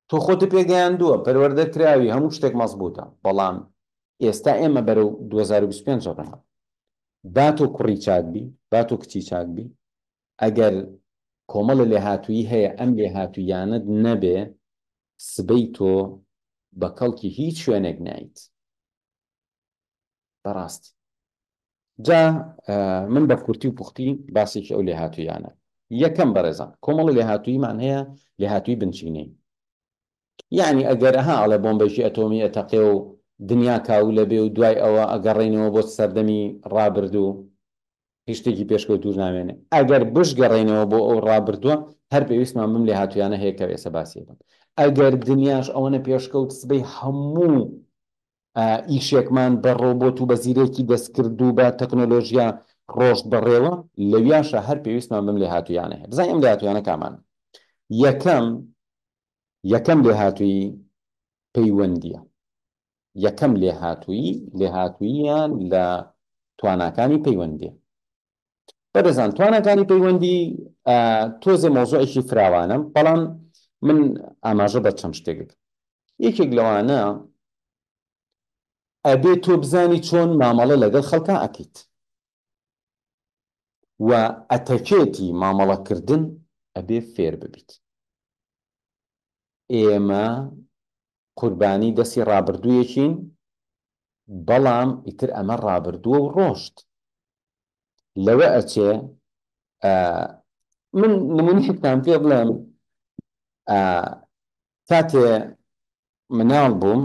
تۆ خۆتت پێگەیاندووە، پەروەردە کراوی، هەموو شتێک مەزبووتە، بەڵام ئێستا ئێمە بەرەو 2025 ڕۆین. با تۆ کوڕی چاک بی، با تۆ کچی چاک بی، ئەگەر کۆمەڵە لێهاتوویی هەیە ئەم لێهاتووییانەت نەبێ، سبەی تۆ بە کەڵکی هیچ شوێنێک نایت. بەڕاستی. جا من بە کورتی و پوختی باسێکی ئەو لێهاتوویانە. یەکەم بەڕێزان کۆمەڵی لێهاتوویمان هەیە لێهاتووی بنچینەی. یەعنی ئەگەر ئەها ئەڵێ بۆمبێکی ئەتۆمی ئەتەقێ و دنیا کاولە بێ و دوای ئەوە ئەگەڕێینەوە بۆ سەردەمی ڕابردوو هیچ شتێکی پێشکەوتووش نامێنێ. ئەگەر بشگەڕێینەوە بۆ ئەو ڕابردووە هەر پێویستمان بەم لێهاتوویانە هەیە کە ئێستا باسی ئەکەم. ئەگەر دنیاش ئەوەنە پێشکەوت سبەی هەموو ئیشێکمان بە ڕۆبۆت و بە زیرەکی دەستکرد و بە تەکنۆلۆژیا ڕۆشت بەڕێوە، لەویاشا هەر پێویستمان بەم لێهاتوویانە هەیە. بزانین ئەم لێهاتوویانە کامانەن. یەکەم، یەکەم لێهاتوویی پەیوەندییە. یەکەم لێهاتوویی، لێهاتووییە لە تواناکانی پەیوەندییە. بەڕێزان تواناکانی پەیوەندی تۆزێ مەوزوعێکی فراوانە، بەڵام من ئاماژە بە چەند شتێک دەکەم. یەکێک لەوانە ئەبێ تۆ بزانی چۆن مامەڵە لەگەڵ خەڵکا ئەکەیت و ئەتەکێتی مامەڵەکردن ئەبێ فێر ببیت. ئێمە قوربانی دەستی ڕابردوویەکین، بەڵام ئیتر ئەمە ڕابردووە و ڕۆشت. لەوە ئەچێ من نمونەیەکتان پێ بڵێم کاتێ مناڵ بووم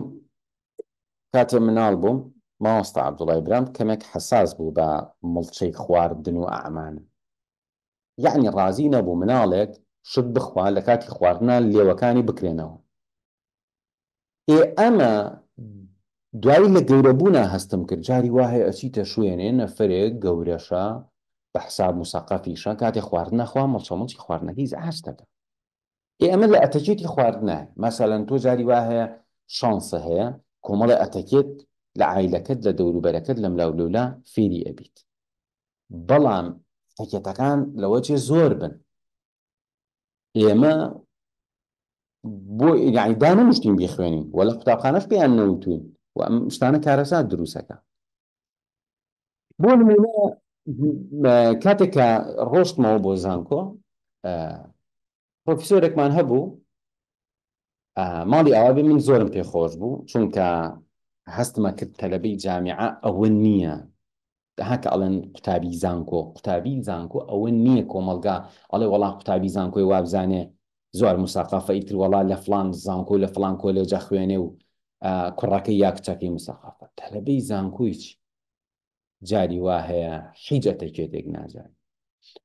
کاتێ مناڵ بووم مامۆستا عەبدوڵای برام کەمێک حەساس بوو بە مڵچەی خواردن و ئەعمانە یەعنی ڕازی نەبوو مناڵێک شت بخوا لە کاتی خواردنا لێوەکانی بکرێنەوە ئێ ئەمە دوایی لە گەورە بوونا هەستم کرد جاری وا هەیە ئەچیتە شوێنێ نەفەرێک گەورەشە بە حساب موسەقەفیشە کاتێ خواردن ئەخوا مڵچەمڵچی خواردنەکەی ئیزعاج دەکا ئێ ئەمە لە ئەتەکێتی خواردنە مەسەلەن تۆ جاری وا هەیە شانسە هەیە کۆمەڵێ ئەتەکێت لە عایلەکەت لە دەوروبەرەکەت لەملاو لەولا فێری ئەبیت بەڵام ئەتەکێتەکان لەوە چێ زۆر بن ئێمە بۆ یعنی دانەنیشتین بیخوێنین وە لە قوتابخانەش پێیان نەوتوین. و ئەم شتانە کارەسات دروستەکە. بۆ نمونە کاتێک کە ڕۆشتمەوە بۆ زانکۆ پرۆفیسۆرێکمان هەبوو ماڵی ئاوا بێ من زۆرم پێ خۆش بوو چونکە هەستمە کرد تەلەبەی جامیعە ئەوە نییە ها کە ئەڵێن قوتابی زانکۆ قوتابی زانکۆ ئەوە نییە کۆمەڵگا ئەڵێ وەڵا قوتابی زانکۆی وابزانێ زۆر مساقافە ئیتر وەڵا لە فلان زانکۆ لە فلان کۆلێجە خوێنێ و کوڕەکەی یا کچەکەی مساقافە تەلەبەی زانکۆی چی جاری وا هەیە هیچ ئەتەکێتێک نازانێت.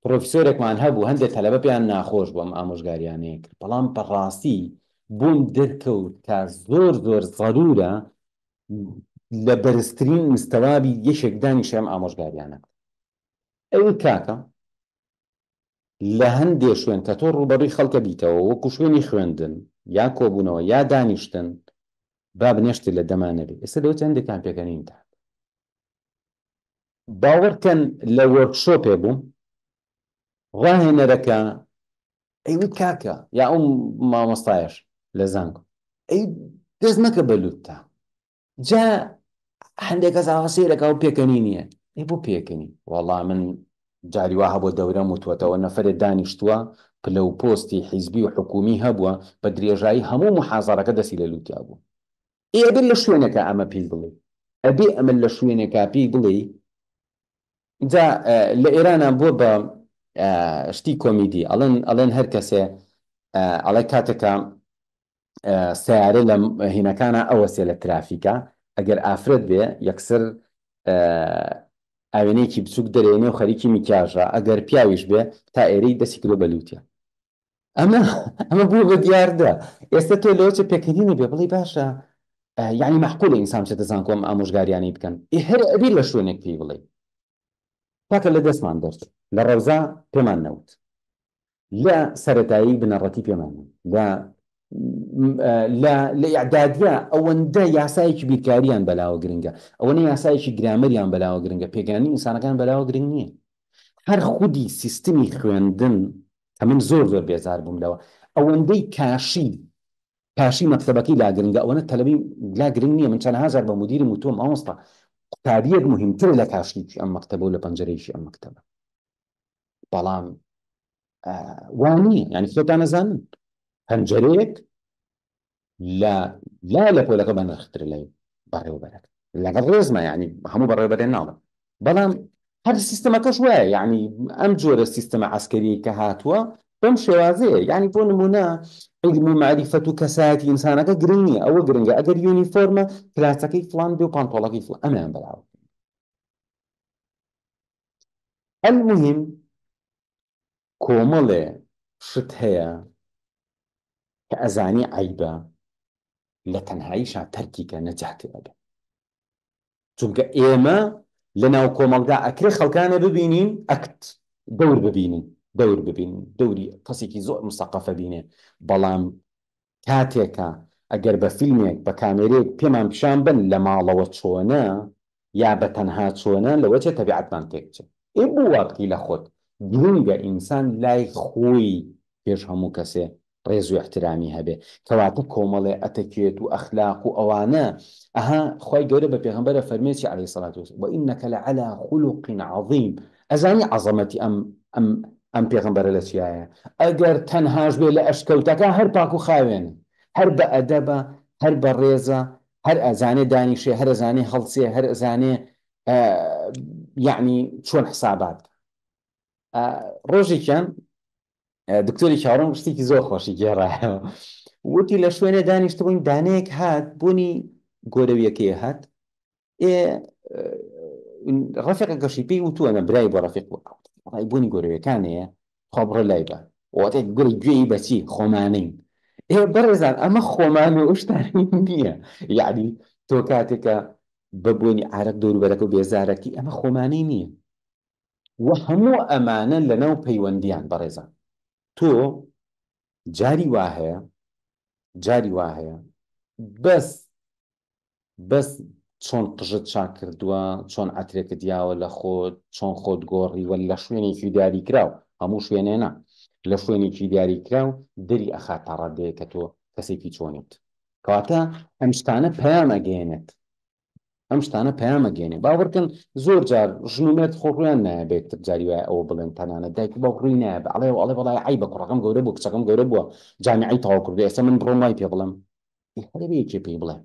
پڕۆفیسۆرێکمان هەبوو هەندێک تەلەبە پێیان ناخۆش بوو ئەم ئامۆژگاریانەی کرد، بەڵام بەڕاستی بۆم دەرکەوت کە زۆر زۆر زەرورە لە بەرزترین مستەوابی یەکێک دانیشێ ئەم ئامۆژگاریانە بکات. ئەی کاکە لە هەندێ شوێن کە تۆ ڕووبەڕووی خەڵکە بیتەوە وەکو شوێنی خوێندن یا کۆبوونەوە یا دانیشتن با بنێشتت لە دەما نەبێ ئێستا لەوەی هەندێکتان پێکەنین تان باوەڕکەن لە وۆرکشۆپێ بووم ڕاهێنەرەکە ئەیوت کاکە یا ئەو مامۆستایش لە زانکۆ ئەی دەست مەکە بە لوتتا جا هەندێک کەس ئاوا سەیرەکە و پێکەنی نییە ئەی بۆ پێکەنی وەڵا من جاری وا هەبووە دەورەم وتووەتەوە نەفەرێ دانیشتووە پلە و پۆستی حیزبی و حکوومی هەبووە بە درێژایی هەموو موحازەرەکە دەستی لە لووتیا بوو. ئێ ئەبێ لە شوێنێکا ئەمە پێی بڵێی. ئەبێ ئەمە لە شوێنێکا پێی بڵێی. جا لە ئێرانا بووە بە شتی کۆمیدی ئەڵێن ئەڵێن هەر کەسێ ئەڵێ کاتێکا سەیارە لە هینەکانا ئەوەسێ لە ترافیکا ئەگەر ئافرەت بێ یەکسەر ئاوێنەیەکی بچوک دەرێنێ و خەریکی میکیاژە ئەگەر پیاویش بێ تا ئێرەی دەستی کردوە بە لوتیا ئەمە ئەمە بووە بە دیاردە ئێستا تۆ لەوە چێ پێکەنینە بێ بڵێ باشە یعنی مەعقولە ئینسان بچێتە زانکۆ ئەم ئامۆژگاریانەی بکەن ئێ هەر ئەبێ لە شوێنێک پێی بڵێ کاکە لە دەستمان دەرچوو لە ڕەوزا پێمان نەوت لە سەرەتایی بنەڕەتی پێمان لە لە لە ئیعدادیە ئەوەندە یاسایەکی بیرکاریان بەلاوە گرنگە ئەوەنە یاسایەکی گرامەریان بەلاوە گرنگە پێگەیاندنی ئینسانەکان بەلاوە گرنگ نییە هەر خودی سیستمی خوێندن کە من زۆر زۆر بێزار بووم لەوە ئەوەندەی کاشی کاشی مەکتەبەکەی لا گرنگە ئەوەنە تەلەبەی لا گرنگ نییە من چەنەها جار بە مودیرم وتووە مامۆستا قوتابیەک مهمترە لە کاشیکی ئەم مەکتەبە و لە پەنجەرەیەکی ئەم مەکتەبە بەڵام وا نییە یعنی خۆتان ئەزانن پەنجەرەیەک لە لا لە پۆلەکە بەنرخترە لای بەڕێوەبەرەکە لەگەڵ ڕێزمە یعنی هەموو بەڕێوەبەرێ ناڵم بەڵام هەر سیستەمەکەش وایە یعنی ئەم جۆرە سیستەمە عسکەریە کە هاتووە بەم شێوازەیە یعنی بۆ نمونە علم و معریفەت و کەسایەتی ئینسانەکە گرنگ نییە ئەوە گرنگە ئەگەر یونیفۆرمە کراسەکەی فڵان بێ و پانتۆڵەکەی فڵان ئەمەیان بەراوە المهم کۆمەڵێ شت هەیە کە ئەزانی عەیبە لە تەنهاییشا تەرکی کە نەجاتی ئەبێ چونکە ئێمە لە ناو کۆمەڵگا ئەکرێ خەڵکانێ ببینین ئەکت دەور ببینین دەور ببینین دەوری کەسێکی زۆر مسەقەفە بینێ بەڵام کاتێکە ئەگەر بە فیلمێک بە کامێرەیەک پێمان پیشان بەن لە ماڵەوە چۆنە یا بە تەنها چۆنە لەوەچێ تەبیعەتمان تێک بچێ ئێ بۆ وا بکەی لە خۆت گرنگە ئینسان لای خۆی پێش هەموو کەسێ ڕێز و ئیحترامی هەبێ کەواتە کۆمەڵێ ئەتەکێت و ئەخلاق و ئەوانە ئەها خوای گەورە بە پێغەمبەر ئەفەرمێ چی علیە الصلوة والسلام وانک لعلی خلق عظیم ئەزانی عەزەمەتی ئەم ئەم ئەم پێغەمبەرە لە چیایە ئەگەر تەنهاش بێ لە ئەشکەوتەکە هەر پاک و خاوێنە هەر بە ئەدەبە هەر بە ڕێزە هەر ئەزانێ دانیشێ هەر ئەزانێ هەڵسێ هەر ئەزانێ یعنی چۆن حسابات ڕۆژێکیان دکتۆری چاوەڕۆن شتێکی زۆر خۆشی گێڕایەوە وتی لە شوێنێ دانیشتبووین دانەیەک هات بوونی گۆرەویەکەی هات ئێ ڕەفیقەکەشی پێی وتووە نە برای بۆ ڕەفیق بوو ڕای بوونی گۆرەویەکانەیە خوا بڕۆ لای بە واتێک گوڵی گوێی بەچی خۆمانین ئێ بەڕێزان ئەمە خۆمان و شتانی نییە یعنی تۆ کاتێکە بە بۆنی عارەق دەوروبەرەکە و بێزارەکی ئەمە خۆمانی نییە و هەموو ئەمانە لەناو پەیوەندیان بەڕێزان تۆ جاری وا هەیە جاری وا هەیە بەس بەس چۆن قژت چاک کردووە، چۆن عەترێکت یاوە لە خۆت، چۆن خۆت گۆڕیوە لە شوێنێکی دیاریکراو، هەموو شوێنێ نا، لە شوێنێکی دیاریکراو دەری ئەخات تا ڕادەیەک کە تۆ کەسێکی چۆنیت. کەواتە ئەم شتانە پەیام ئەگەیەنێت. ئەم شتانە پەیام ئەگەیەنێ. باوەڕکەن زۆر جار ژن و مێرد خۆ ڕوویان نایە بە یەکتر جاری وایە ئەوە بڵێن تەنانەت دایک و باوک ڕووی نایە بە ئەڵێ ئەڵێ وەڵای عەیبە کوڕەکەم گەورە بوو کچەکەم گەورە بووە جامیعەی تەواو کردووە ئێستا من بڕۆم وای پێ بڵێم ئێ هەر ئەبێ یەکێ پێی بڵێ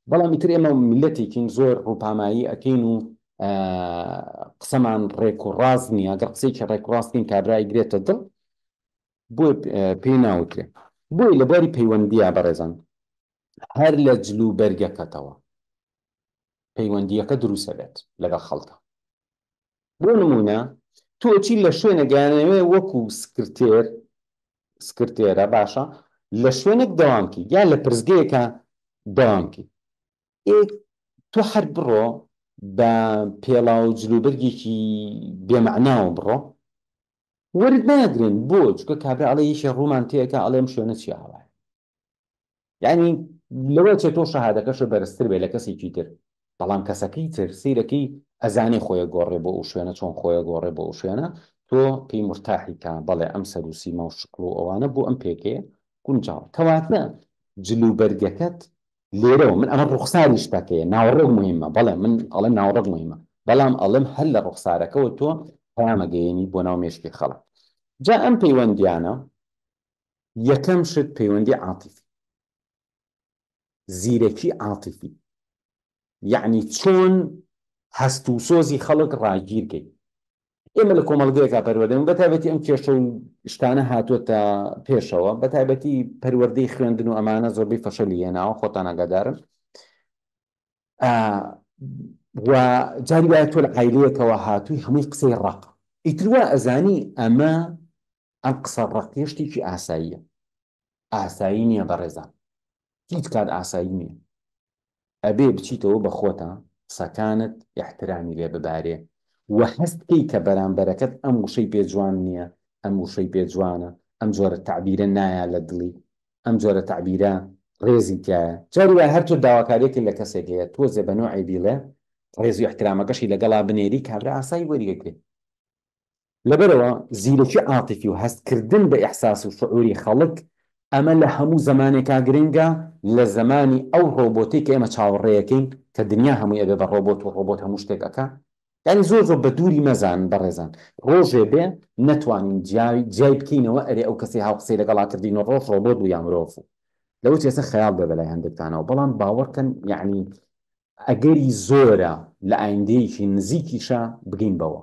بەڵام ئیتر ئێمە میللەتێکین زۆر ڕووپامایی ئەکەین و قسەمان ڕێک و ڕاست نییە گەر قسەیەکی ڕێک و ڕاست کەین کابرا ئەیگرێتە دڵ بۆیە پێی ناوترێ بۆیە لە بواری پەیوەندییە بەڕێزان هەر لە جل و بەرگەکەتەوە پەیوەندییەکە دروست ئەبێت لەگەڵ خەڵکا. بۆ نموونە تۆ چی لە شوێنێک ئەیانەوێ وەکو سکرتێر، سکرتێرە باشە، لە شوێنێک دەوام کەی یا لە پرسگەیەکا دەوام کەی. ئێ تۆ هەر بڕۆ بە پێڵاو و جلوبەرگێکی بێ مەعناوە بڕۆ وەرت ناگرن. بۆ؟ چونکە کابرا ئەڵێ یەکێ ڕوومان تێ ئەکا ئەڵێ ئەم شوێنە چییە ئاوایە. یانی لەوە چێ تۆ شەهادەکەشت بەرزتر بێ لە کەسێکی تر بەڵام کەسەکەی تر سەیرەکەی ئەزانێ خۆی ئەگۆڕێ بۆ ئەو شوێنە چۆن خۆی ئەگۆڕێ بۆ ئەو شوێنە تۆ پێی مورتاحی کە بەڵێ ئەم سەر و سیما و شکڵ و ئەوانە بۆ ئەم پێگەیە گونجاوە کەواتە جل و بەرگەکەت لێرەوە من ئەمە ڕوخساری شتەکەیە ناوەڕۆک مهمە بەڵێ من ئەڵێم ناوەڕۆک مهمە بەڵام ئەڵێم هەر لە ڕوخسارەکەوە تۆ پەیامەگەیەنی بۆ ناو مێشکی خەڵک جا ئەم پەیوەندیانە یەکەم شت پەیوەندی عاتیفی، زیرەکی عاتیفی، یەعنی چۆن هەست و سۆزی خەڵک ڕاگیر کەی. ئێمە لە کۆمەڵگەیەکا پەروەردەین، بە تایبەتی ئەم کێشە و شتانە هاتووەتە پێشەوە، بە تایبەتی پەروەردەی خوێندن و ئەمانە زۆربەی فەشەلی هێناوە، خۆتان ئاگادارن. و جاری وایە تۆ لە عایلەیەکەوە هاتووی هەمووی قسەی ڕەق، ئیتر وا ئەزانی ئەمە ئەم قسە ڕەقیە شتێکی ئاساییە. ئاسایی نییە بەڕێزان. هیچ کات ئاسایی نییە. ئەبێ بچیتەوە بە خۆتا قسەکانت ئیحترامی لێ ببارێ و هەست بکەی کە بەرامبەرەکەت ئەم وشەی پێ جوان نییە، ئەم وشەی پێ جوانە، ئەم جۆرە تەعبیرە نایا لە دڵی، ئەم جۆرە تەعبیرە ڕێزی تیایە. جاری وایە هەر تۆ داواکاریەکت لە کەسێک هەیە تۆزێ بە نۆعێ بیڵێ ڕێز و ئیحترامەکەشی لەگەڵا بنێری کابرا ئاسایی وەریئەگرێ. لەبەرئەوە زیرەکی عاتیفی و هەستکردن بە ئیحساس و شعوری خەڵک، ئەمە لە هەموو زەمانێکا گرنگە، لە زەمانی ئەو ڕۆبۆتەی کە ئێمە چاوەڕێیەکەین کە دنیا هەمووی ئەبێ بە ڕۆبۆت و ڕۆبۆت هەموو شتێک ئەکا، یانی زۆر زۆر بە دووری مەزانن بەڕێزان، ڕۆژێ بێ نەتوانین جیای جیای بکەینەوە ئەرێ ئەو کەسەی هاوقسەی لەگەڵا کردین و ڕۆژ ڕۆبۆت بوو یا مرۆڤ بوو. لەوە چێ ئێستا خەیاڵ بێ بەلای هەندێکتانەوە، بەڵام باوەڕکەن یانی ئەگەری زۆرە لە ئایندەیەکی نزیکیشا بگەین بەوە.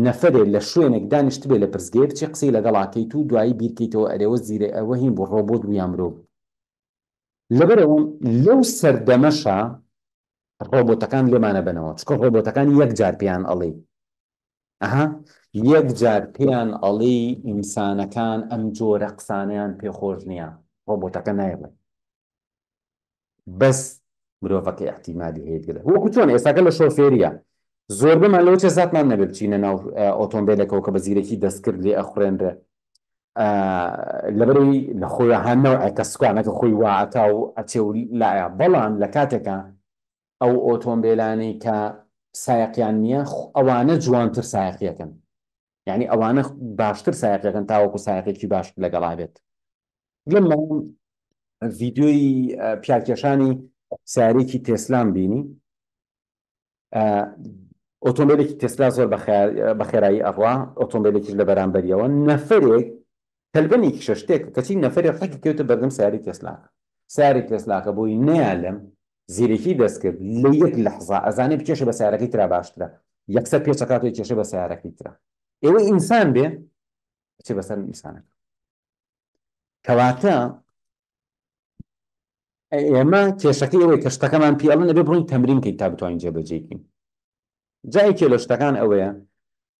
نەفەرێ لە شوێنێک دانیشتبێ لە پرسگەیە بچی قسەی لەگەڵا کەیت و دوایی بیر کەیتەوە ئەرێ ئەوە زیرە ئەوە هین بوو ڕۆبۆت بوو یا مرۆڤ بوو. لەبەرئەوە لەو سەردەمەشا ڕۆبۆتەکان لێمان ئەبەنەوە چونکە ڕۆبۆتەکان یەک جار پێیان ئەڵێی ئەها یەک جار پێیان ئەڵێی ئینسانەکان ئەم جۆرە قسانەیان پێ خۆش نییە ڕۆبۆتەکە نایڵێ. بەس مرۆڤەکە ئیحتیمالی هەیە بگرێت وەکو چۆن ئێستاکە لە شۆفێریە زۆربەمان لەوە چێ زاتمان نەبێ بچینە ناو ئۆتۆمبیلێکەوە کە بە زیرەکی دەستکرد لێ ئەخورێنرێ لەبەرەوەی لە خۆی ها نەوعێکە سوکانەکە خۆی وا ئەکا و ئەچێ و لایە بەڵام لە کاتێکا ئەو ئۆتۆمبیلانەی کە سایەقیان نییە ئەوانە جوانتر سایەقیەکەن یعنی ئەوانە باشتر سایەقیەکەن تاوەکو سایەقێکی باش لەگەڵا بێت لەم ڤیدیۆی پیاکێشانی سیارێکی تێسلام بینی ئۆتۆمبیلێکی تێسلا زۆر بە خێرایی ئەڕوا ئۆتۆمبیلێکیش لە بەرامبەریەوە نەفرێک تەلبەنێکی شتێک کەچی نەفرێک ڕێکی کەوتە بەردەم سیاری تێسلاکە سیاری تێسلاکە بۆی نەیالم زیرەکی دەستکرد لە یەک لەحزا ئەزانێ بکێشە بە سیارەکەی ترا باشترە یەکسەر پێچەکاتەوە کێشە بە سیارەکەی ترا ئێوە ئینسان بێ بچێ بەسەر ئینسانەکە کەواتە ئێمە کێشەکەی ئەوەی کە شتەکەمان پێ ئەڵێن ئەبێ بڕۆین تەمرین کەین تا بتوانین جێبەجێی کەین جا یەکێ لە شتەکان ئەوەیە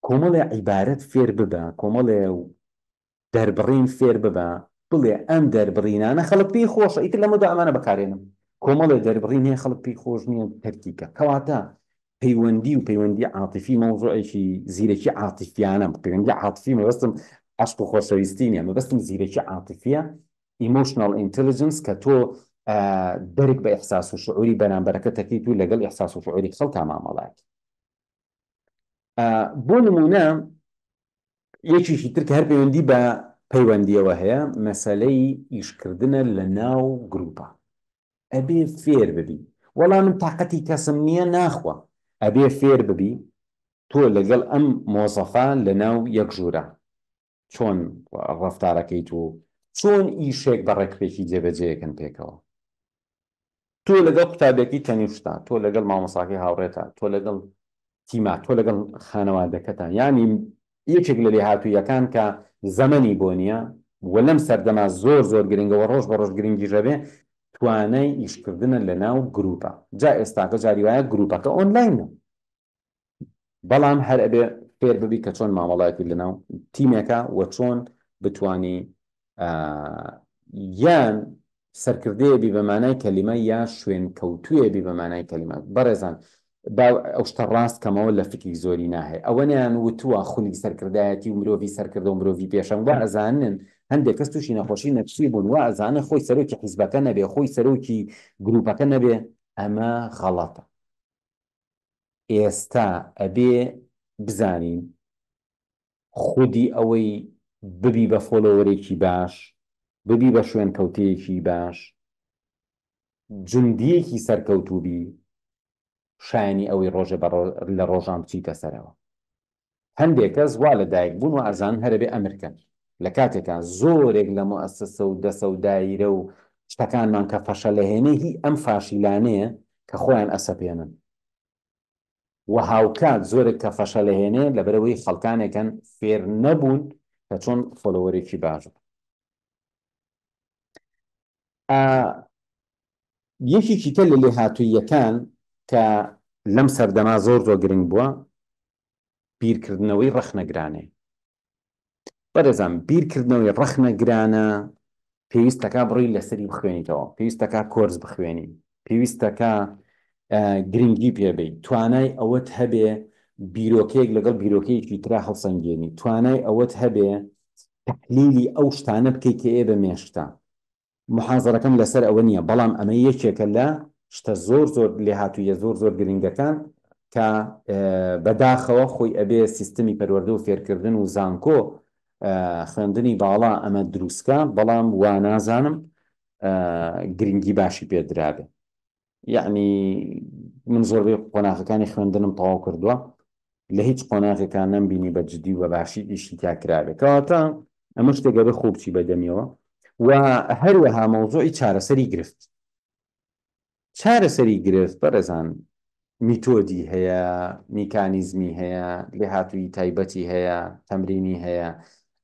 کۆمەڵێ عیبارەت فێر ببە کۆمەڵێ دەربڕین فێر ببە بڵێ ئەم دەربڕینانە خەڵک پێی خۆشە ئیتر لەمەدا ئەمانە بەکارێنم کۆمەڵێ دەربڕین هەیە خەڵک پێی خۆش نییە تەرکیکە کەواتە پەیوەندی و پەیوەندی عاتیفی مەوزوعێکی زیرەکی عاتیفیانە، پەیوەندی عاتیفی مەبەستم عەشق و خۆشەویستی نییە، مەبەستم زیرەکی عاتیفیە، Emotional Intelligence، کە تۆ دەرک بە ئیحساس و شعوری بەرامبەرەکەت دەکەیت و لەگەڵ ئیحساس و شعوری خەڵکا مامەڵە ئەکەیت. بۆ نموونە یەکێکی تر کە هەر پەیوەندی بە پەیوەندیەوە هەیە مەسەلەی ئیشکردنە لە ناو گروپە. ئەبێ فێر ببی. وەڵا من تاقەتی کەسم نییە ناخوا. ئەبێ فێر ببی تۆ لەگەڵ ئەم مۆزەفە لەناو یەک ژوورا چۆن ڕەفتارەکەیت و چۆن ئیشێک بە ڕێکوپێکی جێبەجێکەن پێکەوە. تۆ لەگەڵ قوتابیەکەی تەنیشتا، تۆ لەگەڵ مامۆستاکەی هاوڕێتا، تۆ لەگەڵ تیما، تۆ لەگەڵ خانەوادەکەتا، یانی یەکێک لە لێهاتوویەکان کە زەمەنی بۆ نییە و لەم سەردەما زۆر زۆر گرنگە و ڕۆژ بە ڕۆژ گرنگیش ئەبێ، توانای ئیشکردنە لەناو گروپە. جا ئێستاکە جاری وایە گروپەکە ئۆنلاینە. بەڵام هەر ئەبێ فێر ببی کە چۆن مامەڵەیەکی لەناو تیمێکە و چۆن بتانی یان سەرکردەیە بی بە مانای کەلیمە یا شوێن کەوتوێ بی بە مانای کەلیمە. بەڕێزان با ئەو شتە ڕاست کەمەوە لە فکری زۆری ناهەیە ئەوە نیان وتووە خولی سەرکردایەتی و مرۆڤی سەرکردە و مرۆڤی پێشەنگ وا ئەزانن هەندێک کەس تووشی نەخۆشی نەفسی بوون وا ئەزانن خۆی سەرۆکی حیزبەکە نەبێ خۆی سەرۆکی گروپەکە نەبێ ئەمە غەڵەتە. ئێستا ئەبێ بزانین خودی ئەوەی ببی بە follower ێکی باش، ببی بە شوێنکەوتەیەکی باش، جوندییەکی سەرکەوتوو بی، شایەنی ئەوەی ڕۆژێ بە لە ڕۆژان بچیتە سەرەوە. هەندێک کەس وا لە دایک بوون و ئەزانن هەر ئەبێ ئەمر کەن. لە کاتێکا زۆرێک لە موئەسەسە و دەسە و دایرە و شتەکانمان کە فەشەلەهێنێ هی ئەم فاشیلانەیە کە خۆیان ئەسەپێنن و هاوکات زۆرێک کە فەشەلەهێنێ لەبەرئەوەی خەڵکانێکن فێر نەبوون کە چۆن follower ێکی باش بن. ئا یەکێکی تر لە لێهاتووییەکان کە لەم سەردەما زۆر زۆر گرنگ بووە بیرکردنەوەی ڕەخنەگرانەیە. بەڕێزان بیرکردنەوەی ڕەخنەگرانە پێویستەکا بڕۆی لەسەری بخوێنیتەوە، پێویستەکا کۆرس بخوێنی، پێویستەکا گرنگی پێ بەی، توانای ئەوەت هەبێ بیرۆکەیەک لەگەڵ بیرۆکەیەکی ترا هەڵسەنگێنی، توانای ئەوەت هەبێ تەحلیلی ئەو شتانە بکەی کە ئێ بە مێشکتا. موحازەرەکەم لەسەر ئەوە نییە، بەڵام ئەمە یەکێکە لە شتە زۆر زۆر لێهاتوویە زۆر زۆر گرنگەکان کە بەداخەوە خۆی ئەبێ سیستمی پەروەردە و فێرکردن و زانکۆ خوێندنی باڵا ئەمە دروستکا، بەڵام وا نازانم گرنگی باشی پێ درابێ. یەعنی من زۆربەی قۆناغەکانی خوێندنم تەواو کردووە لە هیچ قۆناغێکا نەمبینی بە جدی و بە باشی ئیشی تیا کرابێ کەواتە ئەمە شتێکە بێ خۆ بچی بە دەمیەوە و هەروەها مەوزوعی چارەسەری گرفت چارەسەری گرفت بەڕێزان میتۆدی هەیە، میکانیزمی هەیە، لێهاتوویی تایبەتی هەیە، تەمرینی هەیە،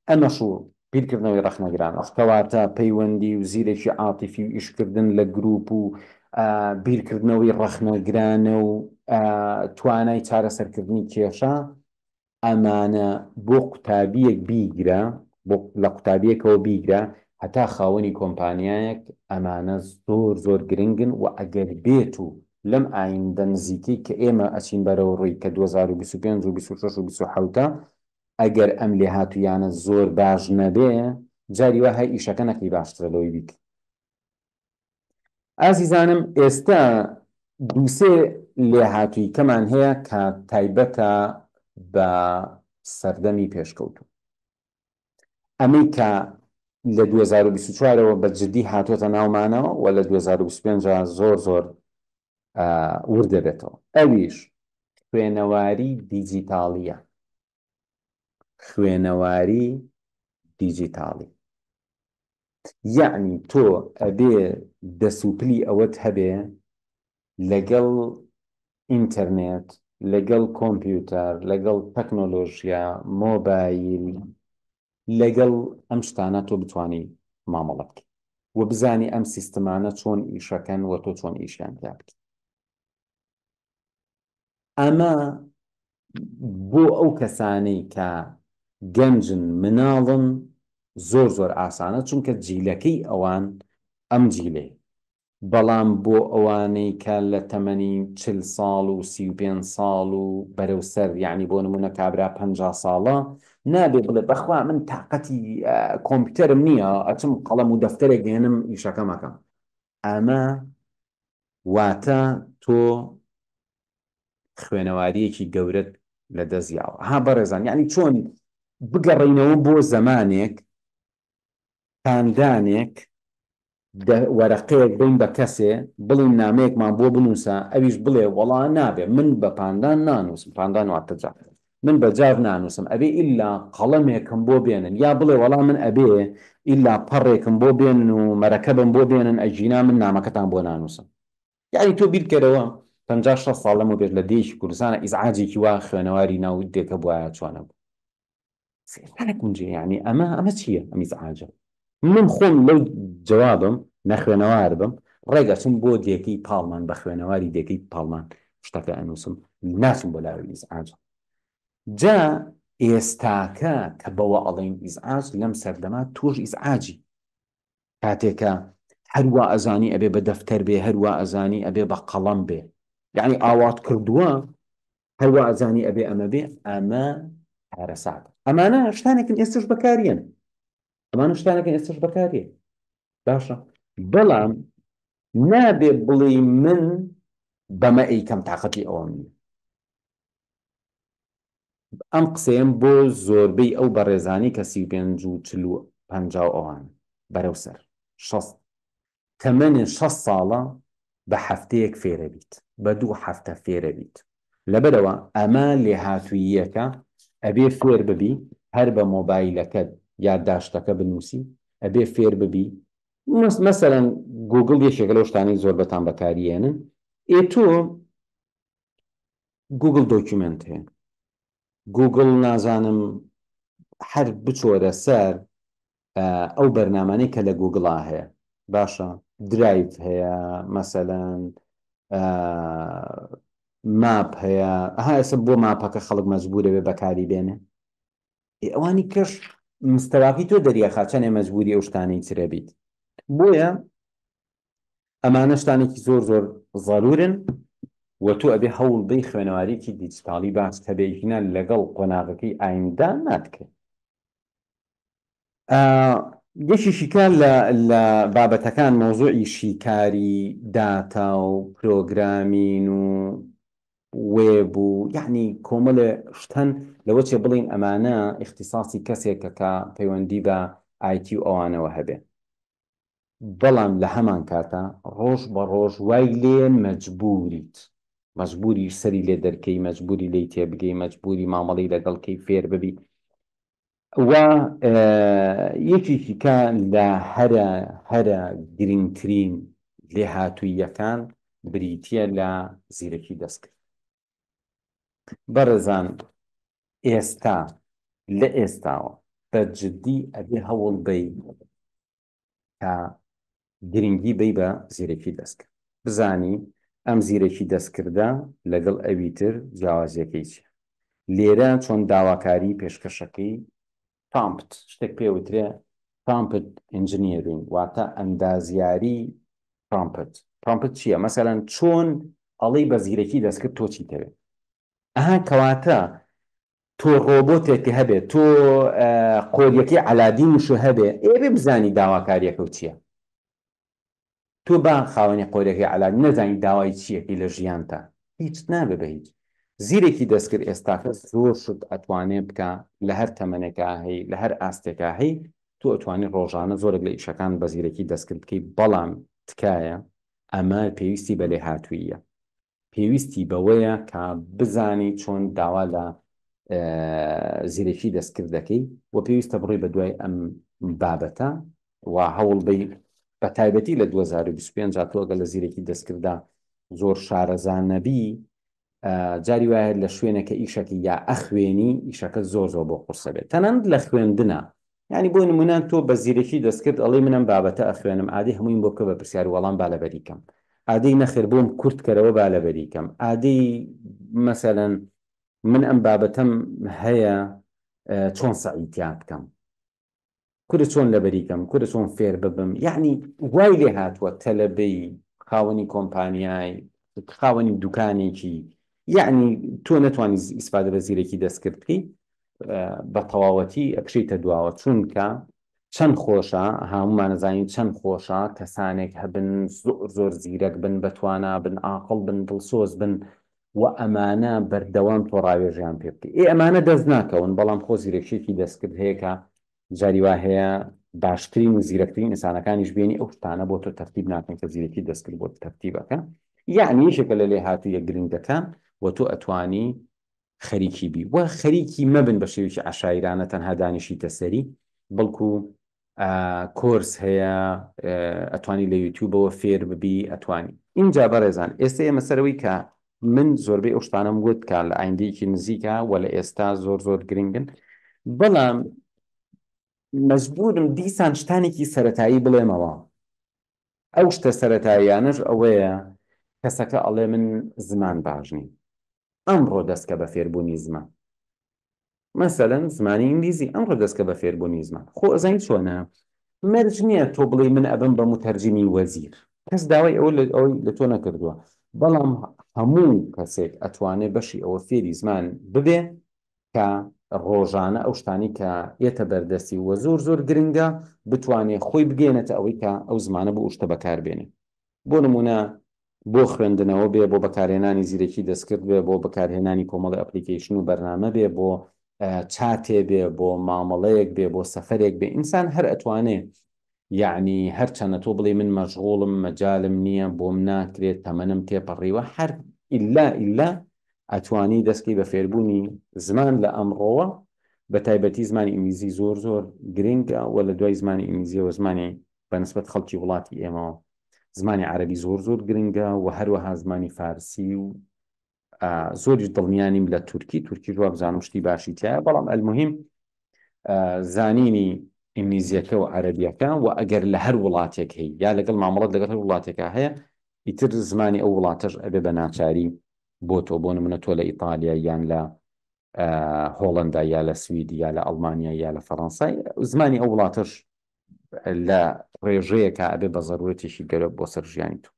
ئەمەش و بیرکردنەوەی ڕەخنەگرانەش، کەواتە پەیوەندی و زیرەکی عاتیفی و ئیشکردن لە گروپ و بیرکردنەوەی ڕەخنەگرانە و توانای چارەسەرکردنی کێشە، ئەمانە بۆ قوتابییەک بیگرە، بۆ لە قوتابییەکەوە بیگرە هەتا خاوەنی کۆمپانیایەک، ئەمانە زۆر زۆر گرنگن و ئەگەر بێت و لەم ئایندە نزیکەی کە ئێمە ئەچین بەرەو ڕووی کە 2025 و 26 و 27 ە ئەگەر ئەم لێهاتوویانە زۆر باش نەبێ جاری وا هەیە ئیشەکە نەکەی باشترە لەوەی بیکەی. ئازیزانم ئێستا دووسێ لێهاتووی کەمان هەیە کە تایبەتە بە سەردەمی پێشکەوتوو. ئەمەی کە لە 2024 ەوە بە جدی هاتۆتە ناومانەوە و لە 2025 زۆر زۆر ورد دەبێتەوە ئەویش خوێنەواری دیجیتاڵیە خوێنەواری دیجیتاڵی یەعنی تۆ ئەبێ دەس و پلی ئەوەت هەبێ لەگەڵ ئینتەرنێت، لەگەڵ کۆمپیوتەر، لەگەڵ تەکنۆلۆژیا، مۆبایل، لەگەڵ ئەم شتانە تۆ بتوانی مامەڵە بکەی و بزانی ئەم سیستمانە چۆن ئیشەکەن و تۆ چۆن ئیشیان تیا بکەی. ئەمە بۆ ئەو کەسانەی کە گەنجن مناڵن زۆر زۆر ئاسانە چونکە جیلەکەی ئەوان ئەم جیلەیە بەڵام بۆ ئەوانەی کە لە تەمەنی 40 ساڵ و 35 ساڵ و بەرەو سەر یعنی بۆ نمونە کابرا 50 ساڵە نابێ بڵێ بەخوا من تاقەتی کۆمپیوتەرم نییە ئەچم قەڵەم و دەفتەرێک دێنم ئیشەکەم ئەکەم ئەمە واتە تۆ خوێنەواریەکی گەورەت لە دەست یاوە ها بەڕێزان یعنی چۆن بگەڕینەوە بۆ زەمانێک پاندانێک. دە وەرەقەیەک بەین بە کەسێ بڵێین نامەیەکمان بۆ بنووسە ئەویش بڵێ وەڵا نابێ من بە پاندان نانووسم پاندان واتە جاف من بە جاف نانووسم ئەبێ ئیلا قەڵەمێکم بۆ بێنن یا بڵێ وەڵا من ئەبێ ئیلا پەڕێکم بۆ بێنن و مەرەکەبم بۆ بێنن ئەگینا من نامەکەتان بۆ نانووسم. یەعنی تۆ بیرکەرەوە 50 60 ساڵ لەمەوبێر لە دێیەکی کوردستانا ئیزعاجێکی وا خوێنەواری ناو دێکە بوایە چۆنە بوو؟ ناگونجێ یعنی ئەمە ئەمە چییە ئەم ئیزعاجە؟ من خۆم لەو جوابم نەخوێنەوار بم ڕێک ئەچم بۆ دێکەی پاڵمان بە خوێنەواری دێکەی پاڵمان شتەکە ئەنووسم ناچم بۆ لاوی ئیزعاجە. جا ئێستاکە کە بەوە ئەڵێین ئیزعاج لەم سەردەما تۆش ئیزعاجی کاتێکە هەر وا ئەزانی ئەبێ بە دەفتەر بێ هەر وا ئەزانی ئەبێ بە قەڵەم بێ یعنی ئاوات کردووە هەر وا ئەزانی ئەبێ ئەمە بێ ئەمە کارەساتە ئەمانە شتانێکن ئێستش بەکاریەن ئەمانە شتانێکن ئێستش بەکاریە باشە بەڵام نابێ بڵێ من بەمە ئەیکەم تاقەتی ئەوەم نییە ئەم قسەیەم بۆ زۆربەی ئەو بەڕێزانەی کە 35 و 40 و 50 و ئەوان بەرەو سەر 60 تەمەنت 60 ساڵە بە هەفتەیەک فێرەبیت بە دوو هەفتە فێرەبیت لەبەرئەوە ئەمە لێهاتووییەکە ئەبێ فێر ببی هەر بە مۆبایلەکەت یادداشتەکە بنووسی ئەبێ فێر ببی مەسەلەن گووگڵ یەکێکە لەو شتانەی زۆربەتان بەکاریێنن ئێ تۆ گووگڵ document هەیە گووگڵ نازانم هەر بچۆرە سەر ئەو بەرنامانەی کە لە گووگڵا هەیە باشە Drive هەیە مەسەلەن map هەیە ئەها ئێستا بۆ map ەکە خەڵک مەجبورە بێ بەکاری بێنێ ئەوانی کەش مستەواکەی تۆ دەریاخا چەنێ مەجبوری ئەو شتانەی ترە بیت بۆیە ئەمانە شتانێکی زۆر زۆر زەرورن و تۆ ئەبێ هەوڵ بەی خوێنەوارێکی دیجیتاڵی باشت هەبێ ئیگنا لەگەڵ قۆناغەکەی ئایندە ناتکرێ. یەکێکی کە لە لە بابەتەکان مەوزوعی شیکاری داتا و programming و وێب و یەعنی کۆمەڵێ شت هەن لەوە چێ بڵێین ئەمانە ئیختیساسی کەسێکە کە پەیوەندی بە ئایتی و ئەوانەوە هەبێ. بەڵام لە هەمانکاتا ڕۆژ بە ڕۆژ وای لێ مەجبوریت، مەجبوری سەری لێ دەرکەی، مەجبوری لێی تێبگەی، مەجبوری مامەڵەی لەگەڵ کەی فێر ببی و یەکێکی کە لە هەرە هەرە گرنگترین لێهاتووییەکان بریتییە لە زیرەکی دەستکرد. بەڕێزان ئێستا لە ئێستاوە بە جدی ئەبێ هەوڵ بەی کە گرنگی بەی بە زیرەکی دەستکرد بزانی ئەم زیرەکی دەستکردە لەگەڵ ئەوی تر جیاوازیەکەی چیە لێرە چۆن داواکاری پێشکەشەکەی prompt شتێک پێ وترێ prompt engineering واتە ئەندازیاری prompt prompt چییە مەسەلەن چۆن ئەڵێی بە زیرەکی دەستکرد تۆ چیتەوێ ئەها کەواتە تۆ ڕۆبۆتێک هەبێ تۆ قۆریەکەی عەلادینیش هەبێ ئێ بێ بزانی داواکاریەکەو چیە تۆ با خاوەنی قۆریەکەی عەلادین نەزانی داوای چیەکەی لە ژیانتا هیچ نابێ بە هیچ زیرێکی دەستکرد ئێستاکە زۆر شت ئەتوانێ بکا لە هەر تەمەنێکا هەی لە هەر ئاستێکا هەی تۆ ئەتوانی ڕۆژانە زۆرێک لە ئیشەکان بە زیرەکی دەستکرد بکەی بەڵام تکایە ئەمە پێویستی بە لێهاتووییە پێویستی بەوەیە کە بزانی چۆن داوا لە زیرەکی دەستکرد دەکەی و پێویستە بڕۆی بە دوای ئەم بابەتە و هەوڵ بەی بە تایبەتی لە 2025 تۆ ئەگەر لە زیرەکی دەستکردا زۆر شارەزا نەبی جاری وایە لە شوێنەکە ئیشەکە یا ئەخوێنی ئیشەکە زۆر زۆر بۆ قورسە بێت تەنانەت لە خوێندنە یانی بۆ نمونە تۆ بە زیرەکی دەستکرد ئەڵێی من ئەم بابەتە ئەخوێنم ئادەی هەموویم بۆ بکە بە پرسیار و وەڵام با لەبەری کەم ئادەی نەخێر بۆم کورت کەرەوە با لەبەری کەم ئادەی مەسەلەن من ئەم بابەتەم هەیە چۆن سەعی تیا بکەم کورە چۆن لەبەری کەم کورە چۆن فێر ببم یعنی وای لێ هاتووە تەلەبەی خاوەنی کۆمپانیای خاوەنی دوکانێکی یعنی تۆ نەتوانی ئیسفادە لە زیرەکی دەستکرد بکەی بە تەواوەتی ئەکشێیتە دواوە چونکە چەند خۆشە هەموومان ئەزانین چەند خۆشە کەسانێک هەبن زۆر زۆر زیرەک بن بەتوانا بن ئاقڵ بن دڵسۆز بن و ئەمانە بەردەوام تۆ ڕاوێژیان پێ بکەی ئێ ئەمانە دەست ناکەون بەڵام خۆ زیرەکیەکی دەستکرد هەیە کە جاری وا هەیە. باشترین و زیرەکترین ئینسانەکانیش بێنی ئەو شتانە بۆ تۆ تەرتیب ناکەن کە زیرەکی دەستکرد بۆت تەرتیبەکە یعنی یەکێکە لە لێهاتوویە گرنگەکان و تۆ ئەتوانی خەریکی بی و خەریکی مەبن بە شێوەیەکی عەشایرانە تەنها دانیشیتە سەری بەڵکو کۆرس هەیە ئەتوانی لە یوتیوبەوە فێر ببی ئەتوانی. ئینجا بەڕێزان ئێستا ئێمە سەرەوەی کە من زۆربەی ئەو شتانەم وت کە لە ئایندەیەکی نزیکە و لە ئێستا زۆر زۆر گرنگن بەڵام مەجبورم دیسان شتانێکی سەرەتایی بڵێمەوە ئەو شتە سەرەتاییانەش ئەوەیە کەسەکە ئەڵێ من زمان باش نیم ئەمڕۆ دەستکە بە فێربوونی زمان مەسەلەن زمانی ئینگلیزی ئەمڕۆ دەستکە بە فێربوونی زمان خۆ ئەزانی چۆنە مەرج نییە تۆ بڵێ من ئەبم بە متەرجمی وەزیر کەس داوای ئەوە لە ئەوەی لە تۆ نەکردووە بەڵام هەموو کەسێک ئەتوانێ بەشی ئەوە فێری زمان ببێ کە ڕۆژانە ئەو شتانی کە یەتە بەردەستی وە زۆر زۆر گرنگە بتوانێ خۆی بگەێنێتە ئەوەی کە ئەو زمانە بۆ شتە بەکاربێنێ بۆ نمونە بۆ خوێندنەوە بێ، بۆ بەکارهێنانی زیرەکی دەستکرد بێ، بۆ بەکارهێنانی کۆمەڵی application و بەرنامە بێ، بۆ چاتێ بێ، بۆ مامەڵەیەک بێ، بۆ سەفەرێک بێ، ئینسان هەر ئەتوانێ یەعنی هەرچەنە تۆ بڵێی من مەشغوڵم، مەجالم نییە، بۆم ناکرێت، تەمەنم تێپەڕیوە، هەر ئیلا ئیلا ئەتوانی دەستکەی بە فێربوونی زمان لە ئەمڕۆوە، بە تایبەتی زمانی ئینگلیزی زۆر زۆر گرنگە و لە دوای زمانی ئینگلیزیەوە زمانی بە نسبەت خەڵکی وڵاتی ئێمەوە زمانی عەرەبی زۆر زۆر گرنگە و هەروەها زمانی فارسی و زۆریش دڵنیا نیم لە تورکی تورکیش وابزانم شتی باشی تایە بەڵام ئەلموهیم زانینی ئینگلیزیەکە و عەرەبیەکە و ئەگەر لە هەر وڵاتێک هەیە یا لەگەڵ مامەڵەت لەگەڵ هەر وڵاتێکا هەیە ئیتر زمانی ئەو وڵاتەش ئەبێ بە ناچاری بۆ تۆ بۆ نمونە تۆ لە ئیتالیا یان لە هۆڵندا یا لە سوید یا لە ئەڵمانیا یا لە فەڕەنسای زمانی ئەو وڵاتەش لە ڕێژەیەکا ئەبێ بە زەرورەتێکی گەورە بۆ سەر ژیانی تۆ.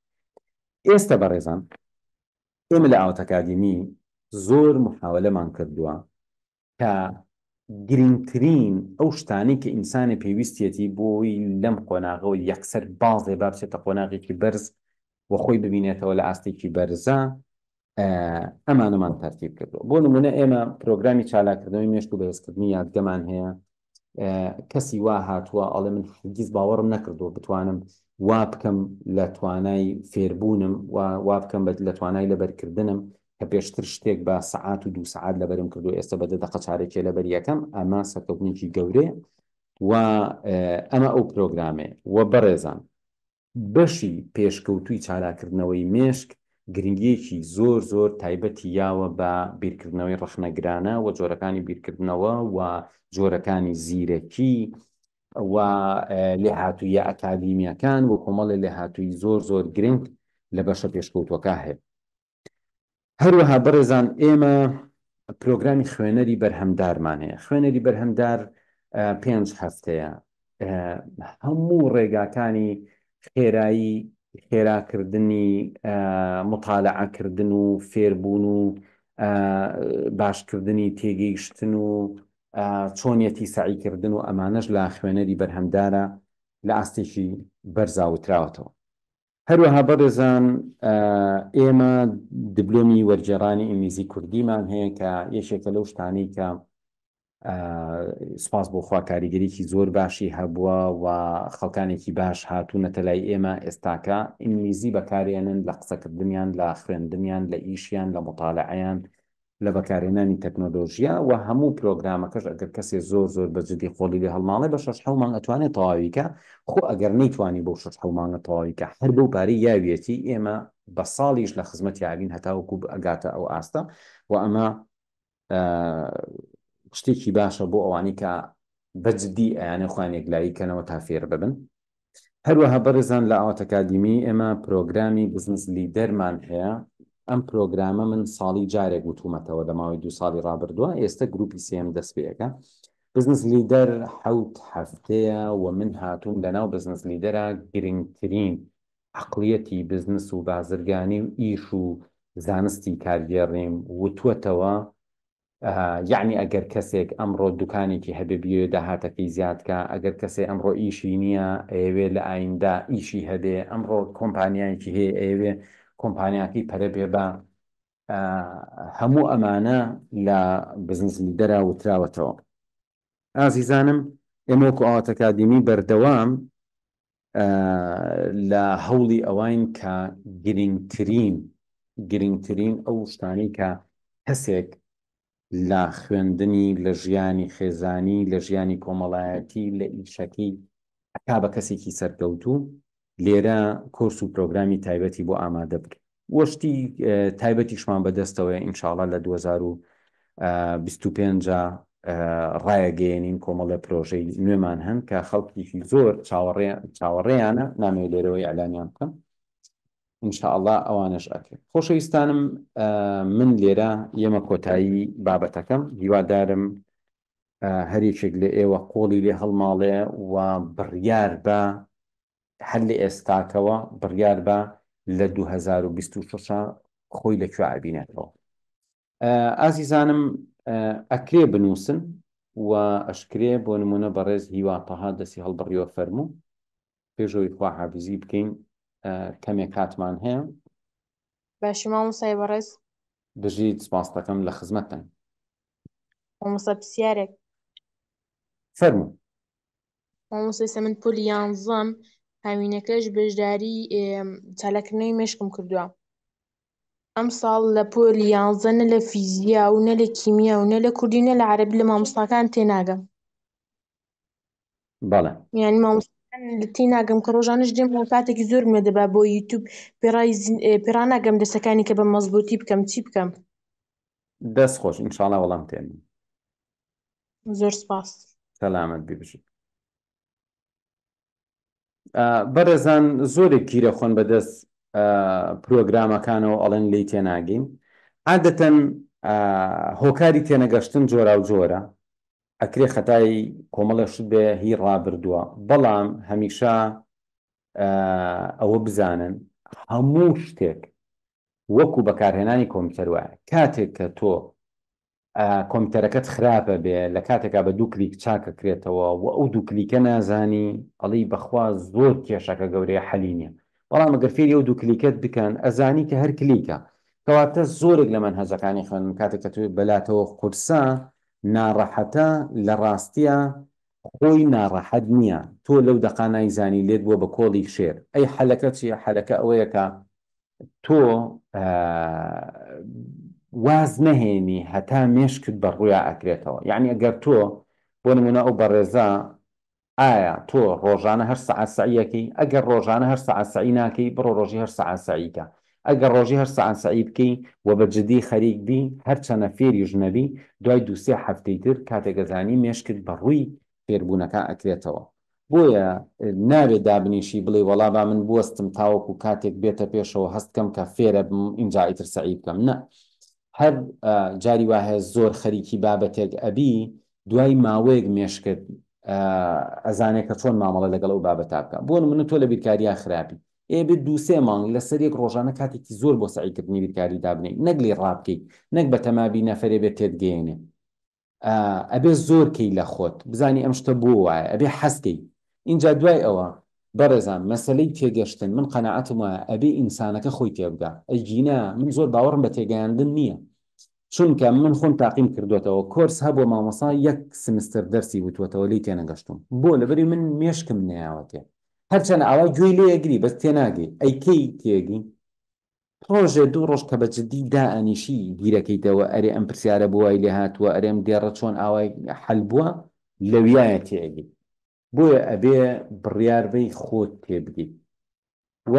ئێستە بەڕێزان ئێمە لە ئاوات ئەکادیمی زۆر محاولەمان کردووە کە گرنگترین ئەو شتانەی کە ئینسانێ پێویستیەتی بۆی لەم قۆناغەوە یەکسەر بازێ با بچێتە قۆناغێکی بەرز و خۆی ببینێتەوە لە ئاستێکی بەرزا ئەمانەمان تەرتیب کردووە. بۆ نمونە ئێمە پرۆگرامی چالاککردنەوەی مێشک و بەهێزکردنی یادگەمان هەیە. کەسی وا هاتووە ئەڵێ من هەرگیز باوەڕم نەکردووە بتوانم وا بکەم لە توانای فێربوونم و وا بکەم لە توانای لەبەرکردنم کە پێشتر شتێک بە سەعات و دوو سەعات لەبەرم کردو ئێستا بە دە دەقە چارێکێ لەبەر یەکەم ئەمە سەرکەوتنێکی گەورەیە و ئەمە ئەو پرۆگرامەیە و بەڕێزان بەشی پێشکەوتووی چالاککردنەوەی مێشک گرنگییەکی زۆر زۆر تایبەتی یاوە بە بیرکردنەوەی ڕەخنەگرانە و جۆرەکانی بیرکردنەوە و جۆرەکانی زیرەکی و لێهاتوویە ئەکادیمییەکان و کۆمەڵێ لێهاتوویی زۆر زۆر گرنگ لە بەشە پێشکەوتووەکە هەیە. هەروەها بەڕێزان ئێمە پرۆگرامی خوێنەری بەرهەمدارمان هەیە خوێنەری بەرهەمدار پێنج هەفتەیە هەموو ڕێگاکانی خێرایی خێراکردنی مطالعەکردن و فێربوون و باشکردنی تێگەیشتن و چۆنیەتی سەعیکردن و ئەمانەش لە خوێنەری بەرهەمدارە لە ئاستێکی بەرزا وتراوەتەوە. هەروەها بەڕێزان ئێمە دبلۆمی وەرگێڕانی ئینگلیزی کوردیمان هەیە کە یەکێکە لەو شتانەی کە سوپاس بۆ خوا کاریگەریی زۆر باشی هەبووە و خەڵکانێکی باش هاتوونەتە لای ئێمە ئێستاکە ئینگلیزی بەکارێنن لە قسەکردنیان لە خوێندنیان لە ئیشیان لە مطالعەیان لە بەکارهێنانی تەکنۆلۆژیا و هەموو پرۆگرامەکەش ئەگەر کەسێ زۆر زۆر بە جدی قۆڵی لێ هەڵماڵێ بە شەش حەو مانگ ئەتوانێ تەواوی کا خۆ ئەگەر نەیتوانی بەو شەش حەو مانگە تەواوی کا هەر بەو پارەی یاویەتی ئێمە بە ساڵیش لە خزمەتی ئابین هەتاوەکو ئەگاتە ئەو ئاستە و ئەمە شتێکی باشە بۆ ئەوانەی کە بە جدی ئەیانێ خۆیان یەکلایی کەنەوە تا فێر ببن. هەروەها بەڕێزان لە ئاوات ئەکادیمی ئێمە پرۆگرامی بزنس لیدەرمان هەیە، ئەم پرۆگرامە من ساڵی جارێک وتومەتەوە لە ماوەی دوو ساڵی ڕابردووە، ئێستە گروپی سێیەم دەست پێ ئەکا. بزنس لیدەر حەوت هەفتەیە و من هاتووم لەناو بزنس لیدەرا گرنگترین عەقڵیەتی بزنس و بازرگانی و ئیش و زانستی کارگێڕیم وتووەتەوە، یەعنی ئەگەر کەسێک ئەمڕۆ دوکانێکی هەبێ بیەوێ داهاتەکەی زیاد کا، ئەگەر کەسێ ئەمڕۆ ئیشی نییە ئەیەوێ لە ئایندە ئیشی هەبێ، ئەمڕۆ کۆمپانیایەکی هەیە ئەیەوێ کۆمپانیاکەی پەرە پێ با، هەموو ئەمانە لە بزنس لیدەرا وتراوەتەوە. ئازیزانم. ئێمە وەکو ئاوات ئەکادیمی بەردەوام لە هەوڵی ئەوین کە گرنگترین گرنگترین ئەو شتانەی کە کەسێک لە خوێندنی، لە ژیانی خێزانی، لە ژیانی کۆمەڵایەتی، لە ئیشەکەی ئەکا بە کەسێکی سەرکەوتوو، لێرە کۆرس و پرۆگرامی تایبەتی بۆ ئامادە بکەین. وە شتی تایبەتیشمان بەدەستەوەیە ان شاء اللە لە 2025 ڕایەگەیەنین کۆمەڵێ پرۆژەی نوێمان هەن کە خەڵکیکی زۆر چاوەڕێ چاوەڕێیانە نامەوێ لێرەوە ئیعلانیان بکەم ان شاء اللە ئەوانەش ئەکرێت. خۆشەویستانم من لێرە یەمە کۆتایی بابەتەکەم هیوادارم هەر یەکێک لە ئێوە قۆڵی لێ هەڵماڵێ و بڕیار بە هەر لە ئێستاکەوە بڕیار بە لە 2026 خۆی لە کوێ ئەبینێتەوە. ئازیزانم ئەکرێ بنووسن و ئەشکرێ بۆ نمونە بەڕێز هیوا تەها دەستی هەڵبڕیوە فەرموو. پێش ئەوەی خواحافیزی بکەین کەمێک کاتمان هەیە. باشی مامۆستای بەڕێز. بژیت سپاست دەکەم لە خزمەتتان. مامۆستا پرسیارێک. فەرموو. مامۆستا ئێستا من پۆلی یانزەم هاوینەکەش بەشداری چالاککردنەوەی مێشکم کردووە ئەمساڵ لە پۆلی یانزە نە لە فیزیا و نە لە کیمیا و نە لە کوردی نە لە عەرەبی لە مامۆستاکان تێناگەم. بەڵێ. یانی مامۆستاکان لە تێناگەم کە ڕۆژانەش دێم و کاتێکی زۆرم لێ دەبا بۆ یوتیوب پێڕای پێڕا ناگەم دەرسەکانی کە بە مەزبووتی بکەم چی بکەم؟ دەست خۆش ئینشاڵا وەڵام تێنم. زۆر سپاس. سەلامەت بی بژی. بەڕێزان زۆرێک گیرە خۆن بەدەست پرۆگرامەکانەوە ئەڵێن لێی تێناگەین عادەتەن هۆکاری تێنەگەشتن جۆراوجۆرە ئەکرێ خەتای کۆمەڵێ شت بێ هی ڕابردووە بەڵام هەمیشە ئەوە بزانن هەموو شتێک وەکو بەکارهێنانی کۆمپیوتەر وایە کاتێک کە تۆ کۆمپیوتەرەکەت خراپە بێ لە کاتێکا بە دوو کلیک چاک ئەکرێتەوە و ئەو دوو کلیکە نازانی ئەڵێی بەخوا زۆر کێشەکە گەورەیە حەلی نیە بەڵام ئەگەر فێری ئەو دوو کلیکەت بکەن ئەزانی کە هەر کلیکە کەواتە زۆرێک لە مەنهەجەکانی خوێندن کاتێک کە تۆ بەلاتەوە قورسە ناڕەحەتە لە ڕاستیا خۆی ناڕەحەت نیە تۆ لەو دەقا نایزانی لێت بووە بە کۆڵی شێر ئەی حەلەکە چیە حەلەکە ئەوەیە کە تۆ واز نەهێنی هەتا مێشکت بە ڕویا ئەکرێتەوە یەعنی ئەگەر تۆ بۆ نمونە ئەو بەڕێزە ئایا تۆ ڕۆژانە هەر سەعات سەعی ئەکەی ئەگەر ڕۆژانە هەر سەعات سەعی ناکەی بڕۆ ڕۆژی هەر سەعات سەعی کە ئەگەر ڕۆژی هەر سەعات سەعی بکەی و بە جدی خەریک بی هەرچەنە فێریش نەبی دوای دوو سێ هەفتەی تر کاتێک ئەزانی مێشکت بە ڕووی فێربوونەکە ئەکرێتەوە بۆیە نابێ دابنیشی بڵێی وەڵا با من بوەستم تاوەکو کاتێک بێتە پێشەوە هەست کەم کە فێرەبم ئینجا ئیتر سەعی بکەم نا هەر جاری وا هەیە زۆر خەریکی بابەتێک ئەبی دوای ماوەیەک مێشکت ئەزانێ کە چۆن مامەڵە لەگەڵ ئەو بابەتە بکا بۆ نمونە تۆ لە بیرکاریا خراپی ئێ بێت دوو سێ مانگ لەسەر یەک ڕۆژانە کاتێکی زۆر بۆ سەعیکردنی بیرکاری دابنێی نەک لێی ڕابکەی نەک بەتەمابی نەفەرێ بێت تێتگەیەنێ ئەبێ زۆر کەی لە خۆت بزانی ئەم شتە بۆ وایە ئەبێ حەز کەی ئینجا دوای ئەوە بەڕێزان مەسەلەی تێگەشتن من قەناعەتم وایە ئەبێ ئینسانەکە خۆی تێبگا ئەگینا من زۆر باوەڕم بە تێگەیاندن نییە چونکە من خۆم تاقیم کردوەتەوە کۆرس هەبووە مامۆسا یەک سمستەر دەرسی وتوەتەوە لێی تێنەگەشتوم بۆ لەبەری من مێشکم نەیاوەتێ هەرچەنە ئاوا گوێی لێ ئەگری بەس تێناگەی ئەی کەی تێگەی ڕۆژێ دوو ڕۆژ کە بە جدی دائەنیشی بیرەکەیتەوە ئەرێ ئەم پرسیارە بۆ وای لێ هاتووە ئەرێ ئەم دێڕە چۆن ئاوای حەل بووە لەویایە تێئەگەی بۆیە ئەبێ بڕیار بەی خۆت تێبگەی و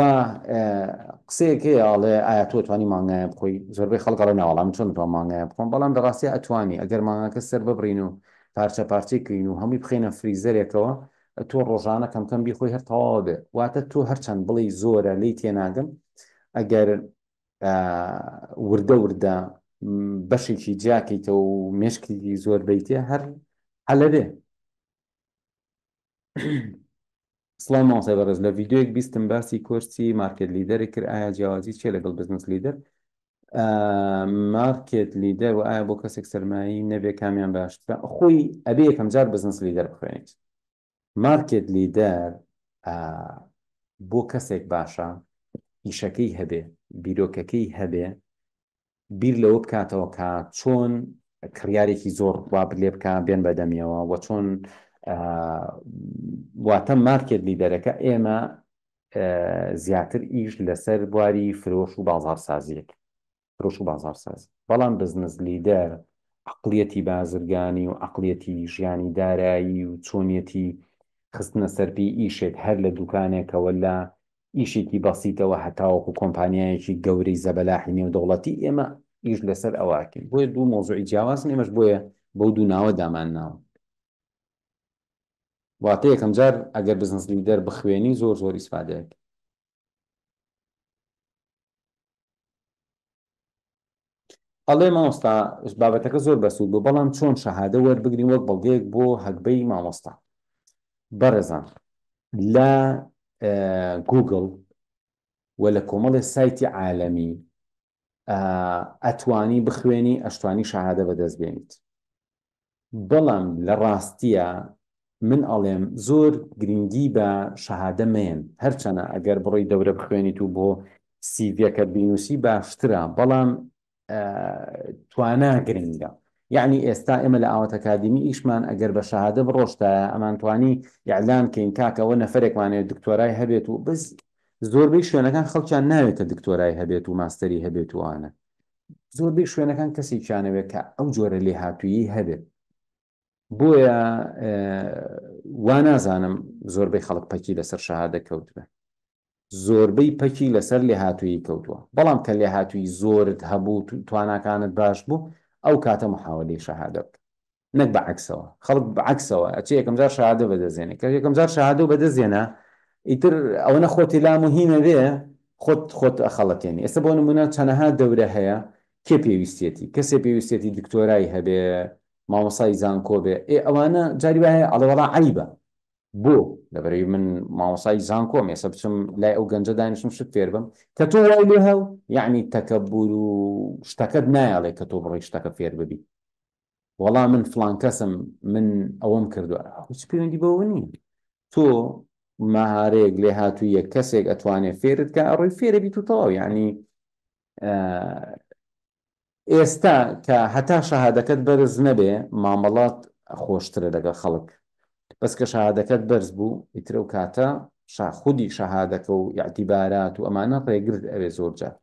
قسەیەک هەیە ئەڵێ ئایا تۆ توانی مانگایە بخۆی زۆربەی خەڵک ئەڵێ ناوەڵا من چۆن بتوانم مانگایە بخۆم بەڵام لە ڕاستیا ئەتوانی ئەگەر مانگاکە سەر ببڕین و پارچە پارچەی کەین و هەمووی بخەینە فریزەرێکەوە تۆ ڕۆژانە کەم کەم بیخۆی هەر تەواوە بێ واتە تۆ هەرچەند بڵێی زۆرە لێی تێناگەم ئەگەر وردە وردە بەشێکی جیاکەیتەوە و مێشکێکی زۆر بیتێ هەر حەلە بێ سڵاو مامۆستای بەڕێز لە ڤیدیۆیەک بیستم باسی کۆرسی Market Leader کرد ئایا جیاوازی چیە لەگەڵ Business Leader Market Leader و ئایا بۆ کەسێک سەرمایی نەبێ کامیان باشترە خۆی ئەبێ یەکەم جار Business Leader بخوێنیت Market Leader بۆ کەسێک باشە ئیشەکەی هەبێ بیرۆکەکەی هەبێ بیر لەوە بکاتەوە کە چۆن کڕیارێکی زۆر وا لێ بکا بێن بە دەمیەوە و چۆن. واتە مارکێت لیدەرەکە ئێمە زیاتر ئیش لەسەر بواری فرۆش و بازاڕسازیەک فرۆش و بازاڕسازی بەڵام بزنس لیدەر عەقڵیەتی بازرگانی و عەقڵیەتی ژیانی دارایی و چۆنیەتی خستنە سەرپێی ئیشێک هەر لە دوکانێکەوە لە ئیشێکی بەسیتەوە هەتاوەکو کۆمپانیایەکی گەورەی زەبەلاحی نێودەوڵەتی ئێمە ئیش لەسەر ئەوە ئەکەین بۆیە دوو مەوزوعی جیاوازن ئێمەش بۆیە بەو دوو ناوە دامان ناوە واتە یەکەم جار ئەگەر بزنس لیدەر بخوێنی زۆر زۆر ئیسفادەیەک ئەڵێ مامۆستا بابەتەکە زۆر بەسوود بوو بەڵام چۆن شەهادە وەربگرین وەک بەڵگەیەک بۆ هەگبەی مامۆستا بەڕێزان لە گوگڵ و لە کۆمەڵێ سایتی عالەمی ئەتوانی بخوێنی ئەشتوانی شەهادە بەدەست بێنیت بەڵام لە ڕاستیا من ئەڵێم زۆر گرنگی بە شەهادە مەیەن هەرچەنە ئەگەر بڕۆی دەورە بخوێنیت و بۆ سیڤیەکەت بینوسی باشترە بەڵام توانا گرنگە یەعنی ئێستا ئێمە لە ئاوات ئەکادیمی ئیشمان ئەگەر بە شەهادە بڕۆشتایە ئەمانتوانی ئیعلان کەین کاکە ئەوە نەفەرێکمان هەیە دکتۆرای هەبێت و بەس زۆربەی شوێنەکان خەڵکیان ناوێت کە دکتۆرای هەبێت و ماستەری هەبێت و ئەوانە زۆربەی شوێنەکان کەسێکیانەوێت کە ئەو جۆرە لێهاتوویی هەبێت بۆیە وا نازانم زۆربەی خەڵک پەکی لەسەر شەهادە کەوتبێ زۆربەی پەکی لەسەر لێهاتوویی کەوتووە بەڵام کە لێهاتوویی زۆرت هەبوو تواناکانت باش بوو ئەو کاتە محاوەلەی شەهادە بکە نەک بە عەکسەوە خەڵک بە عەکسەوە ئەچێ یەکەم جار شەهادە بەدەست دێنێ کە یەکەم جار شەهادە و بەدەست دێنا ئیتر ئەوەنە خۆتی لا موهیمە بێ خۆت خۆت ئەخەڵەتێنی ئێستا بۆ نمونە چەنەها دەورە هەیە کێ پێویستیەتی کەسێ پێویستیەتی دکتۆرای هەبێ مامۆسای زانکۆ بێ ئێ ئەوانە جاری وایە ئەڵێ وەڵا عەیبە بۆ؟ لەبەرئەوەی من مامۆستای زانکۆم ئێستا بچم لای ئەو گەنجە دانیشم شت فێر بم کە تۆ وای لێ هەو یەعنی تەکەبور و شتەکەت نایەڵێ کە تۆ بڕۆی شتەکە فێر ببی وەڵا من فڵان کەسم من ئەوەم کردووە هیچ پەیوەندی بەوە نییە تۆ مەهارەیەک لێهاتوویەک کەسێک ئەتوانێ فێرت کە ئەڕۆی فێرە بیت و تەواو یعنی ئێستا کە هەتا شەهادەکەت بەرز نەبێ مامەڵەت خۆشترە لەگەڵ خەڵک بەس کە شەهادەکەت بەرز بوو ئیتر ئەو کاتە شا خودی شەهادەکە و ئیعتیبارات و ئەمانە ڕێگرت ئەوێ زۆر جار.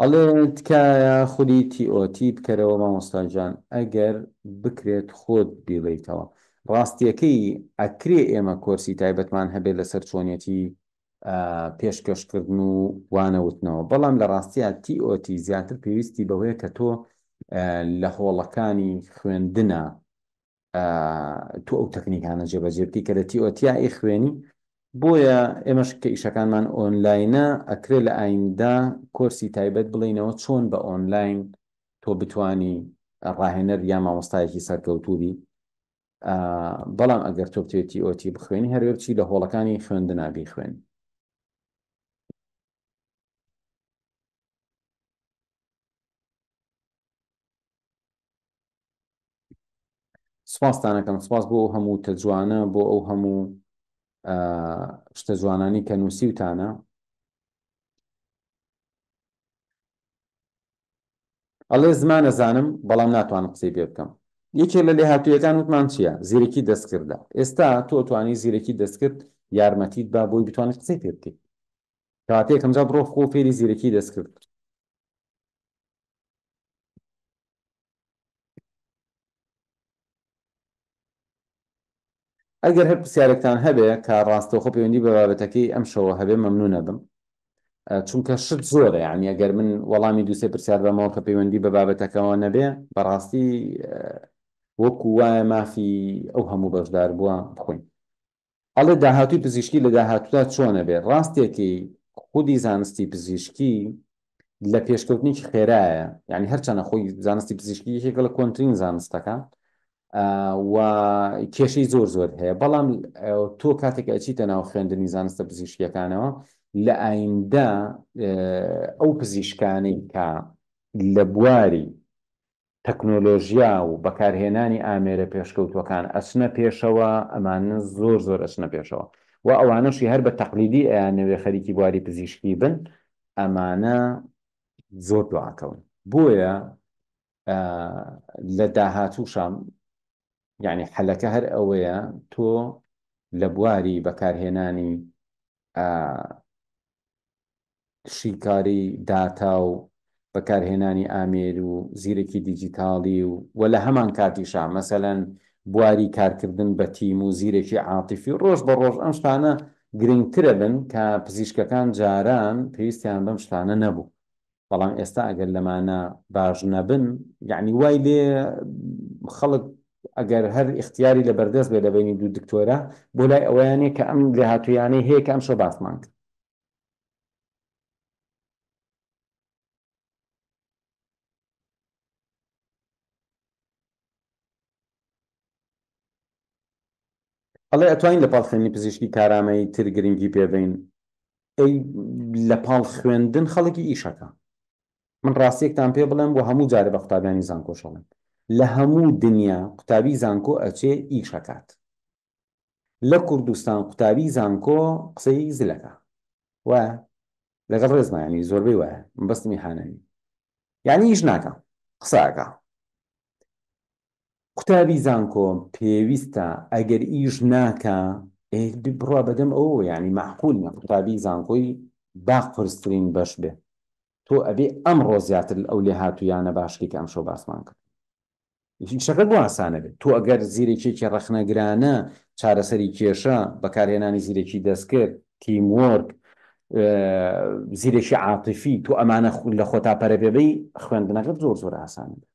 ئەڵێ تکایە خولی TOT بکەرەوە مامۆستا گیان ئەگەر بکرێت خۆت بیڵێیتەوە ڕاستیەکەی ئەکرێ ئێمە کۆرسی تایبەتمان هەبێت لەسەر چۆنیەتی پێشکەشکردن و وانە وتنەوە بەڵام لە ڕاستیا TOT زیاتر پێویستی بەوەیە کە تۆ لە هۆڵەکانی خوێندنا تۆ ئەو تەکنیکانە جێبەجێ بکەی کە لە TOT یا ئەیخوێنی بۆیە ئێمەش کە ئیشەکانمان ئۆنلاینە ئەکرێ لە ئایندە کۆرسی تایبەت بڵێینەوە چۆن بە ئۆنلاین تۆ بتانی ڕاهێنەر یا مامۆستایەکی سەرکەوتوو بی بەڵام ئەگەر تۆ بتەوێت TOT بخوێنی هەروێ بچی لە هۆڵەکانی خوێندنا بیخوێنی. سپاستانەکەم سپاس بۆ ئەو هەموو تە جوانە بۆ ئەو هەموو شتە جوانانی کە نووسیوتانە ئەڵێ زمان ئەزانم بەڵام ناتوانم قسەی پێ بکەم. یەکێ لە لێهاتوویەکان وتمان چییە؟ زیرەکی دەستکردە. ئێستا تۆ ئەتوانی زیرەکی دەستکرد یارمەتیت با بۆی بتوانیت قسەی پێ بکەیت. کەواتە یەکەمجار بڕۆ خۆ فێری زیرەکی دەستکرد بکە. ئەگەر هەر پرسیارێکتان هەبێ کە ڕاستەوخۆ پەیوەندی بە بابەتەکەی ئەمشەوە هەبێ مەمنون ئەبم چونکە شت زۆرە یعنی ئەگەر من وەڵامی دووسێ پرسیار بەمەوە کە پەیوەندی بە بابەتەکەەوە نەبێ بەڕاستی وەکو وایە مافی ئەو هەموو بەشدار بووە بخۆین ئەڵێ داهاتووی پزیشکی لە داهاتوودا چۆنە بێ؟ ڕاستێکی خودی زانستی پزیشکی لە پێشکەوتنێکی خێرایە یعنی هەرچەنە خۆی زانستی پزیشکی یەکێکە لە کۆنترین زانستەکان و کێشەی زۆر زۆر هەیە بەڵام تۆ کاتێک ئەچیتە ناو خوێندنی زانستە پزیشکیەکانەوە لە ئایندە ئەو پزیشکانەی کە لە بواری تەکنۆلۆژیا و بەکارهێنانی ئامێرە پێشکەوتووەکان ئەچنە پێشەوە، ئەمانە زۆر زۆر ئەچنە پێشەوە و ئەوانەشی هەر بە تەقلیدی ئەیانەوێ خەریکی بواری پزیشکی بن ئەمانە زۆر دواکەون. بۆیە لە داهاتووشا. یعنی حەلەکە هەر ئەوەیە تۆ لە بواری بەکارهێنانی شیکاری داتا و بەکارهێنانی ئامێر و زیرەکی دیجیتاڵی و وە لە هەمان کاتیشا مەسەلەن بواری کارکردن بە تیم و زیرەکی عاتیفی و ڕۆژ بە ڕۆژ ئەم شتانە گرنگترە بن کە پزیشکەکان جاران پێویستیان بەم شتانە نەبوو بەڵام ئێستا ئەگەر لەمانە باش نەبن یعنی وای لێ خەڵک ئەگەر هەر ئیختیاری لە بەردەست بێ لە بەینی دوو دکتۆرە بۆ لای ئەوەیانە کە ئەم لێهاتوویانەی هەیە کە ئەمشەو باسمان کرد. ئەڵێ ئەتوانین لە پاڵ خوێندنی پزیشکی کارامەیی تر گرنگی پێ بەین ئەی لە پاڵ خوێندن خەڵکی ئیشەکە من ڕاستیەکتان پێ بڵێم بۆ هەموو جارێ بە قوتابیانی زانکۆش ئەڵێم لە هەموو دنیا قوتابی زانکۆ ئەچێ ئیشەکات لە کوردستان قوتابی زانکۆ قسەی زلەکە وایە لەگەڵ ڕێزما یعنی زۆربەی وایە مەبەستم ئیهانە نیە یعنی ئیش ناکا قسە ئەکا قوتابی زانکۆ پێویستە ئەگەر ئیش ناکا ئێ بڕوا بەدەم ئەوەوە یعنی مەعقول نیە قوتابی زانکۆی با قورسترین بەش بێ تۆ ئەبێ ئەمڕۆ زیاتر ئەو لێهاتوویانە باشکەی کە ئەمشەو باسمان کرد ئیشەکەت بۆ ئاسانە بێت تۆ ئەگەر زیرەکیەکی ڕەخنەگرانە چارەسەری کێشە بەکارهێنانی زیرەکی دەستکرد team work زیرەکی عاتیفی تۆ ئەمانە لە خۆتا پەرە پێ بەی خوێندنەکەت زۆر زۆر ئاسانە بێت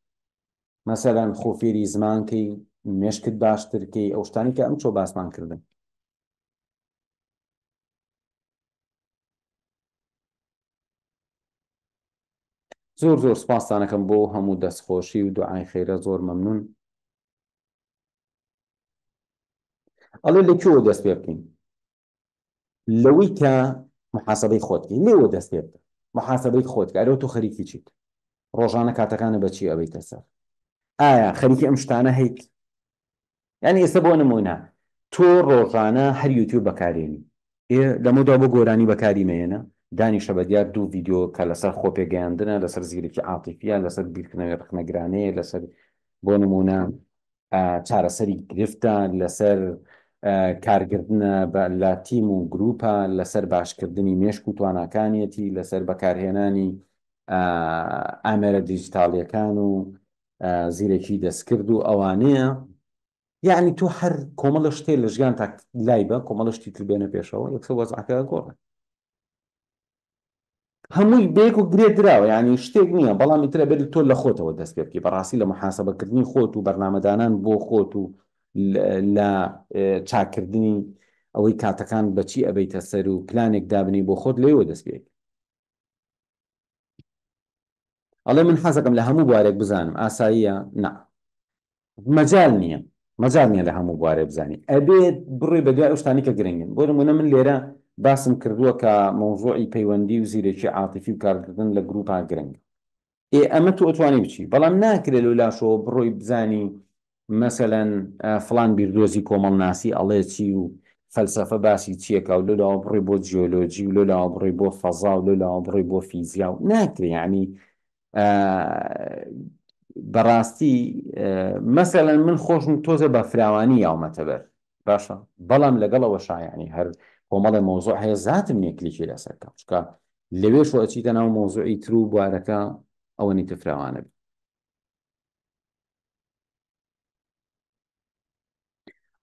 مەسەلەن خۆ فێری زمان کەی مێشکت باشتر کەی ئەو شتانی کە ئەم چۆ باسمان کردن زۆر زۆر سپاستانەکەم بۆ هەموو دەستخۆشی و دوعای خێرە زۆر مەمنون ئەڵێ لە کوێوە دەست پێ بکەین لەوەی کە محاسبەی خۆت بکەی لێوە دەست پێ بکە محاسبەی خۆت کە ئەرەوە تۆ خەریکی چیت ڕۆژانە کاتەکانە بەچی ئەبیتە سەر ئایا خەریکی ئەم شتانە هەیت یانی ئێستا بۆ نموونە تۆ ڕۆژانە هەر یوتیوب بەکارێنی ئێ لەمەودا بۆ گۆرانی بەکاری مەیەنە دانیشە بە دیار دوو ڤیدیۆ کە لەسەر خۆپێگەیاندنە لەسەر زیرەکی عاتیفیە لەسەر بیرکردنەوەی ڕەخنەگرانەیە لەسەر بۆ نموونە چارەسەری گرفتە لەسەر کارگردنە بە لە تیم و گروپە لەسەر باشکردنی مێشک و تواناکانیەتی لەسەر بەکارهێنانی ئامێرە دیجیتاڵیەکان و زیرەکی دەستکرد و ئەوانەیە یعنی تۆ هەر کۆمەڵە شتێ لە ژیان تا لای بە کۆمەڵە شتی تر بێنە پێشەوە یەکسەر وەزعەکە گۆڕێ هەمووی بێک و گرێ دراوە یعنی شتێک نییە بەڵام ئیترە بێت تۆ لە خۆتەوە دەست پێ بکەی بەڕاستی لە محاسبەکردنی خۆت و بەرنامەدانان بۆ خۆت و لە چاکردنی ئەوەی کاتەکان بەچی ئەبیتە سەر و پلانێک دابنی بۆ خۆت لێوە دەست پێ ئەڵێ من حەزەکەم لە هەموو بوارێک بزانم ئاساییە نا مەجال نییە مەجال نییە لە هەموو بوارێ بزانی ئەبێت بڕۆی بە دوای ئەو شتانی کە گرنگن بۆ نمونە من لێرە باسم کردووە کە مەوزوعی پەیوەندی و زیرەکی عاتیفی و کارکردن لە گروپا گرنگ ئێ ئەمە تۆ ئەتوانی بچی بەڵام ناکرێت لەو لاشەوە بڕۆی بزانی مەسەلەن فڵان بیردۆزی کۆمەڵناسی ئەڵێ چی و فەلسەفە باسی چیەکا و لەولاوە بڕۆی بۆ جیۆلۆجی و لەولاوە بڕۆی بۆ فەزا و لەولاوە بڕۆی بۆ فیزیا و ناکرێ یعنی بەڕاستی مەسەلەن من خۆشم تۆزە بە فراوانی یاومەتە بەر باشە بەڵام لەگەڵ ئەوەشا یعنی هەر کۆمەڵێ مەوزوع هەیە زاتم نییە کلیکی لەسەر کەم چونکە لەوێشەوە ئەچیتە ناو مەوزوعی تر و بوارەکە ئەوەنی تر فراوانە بێت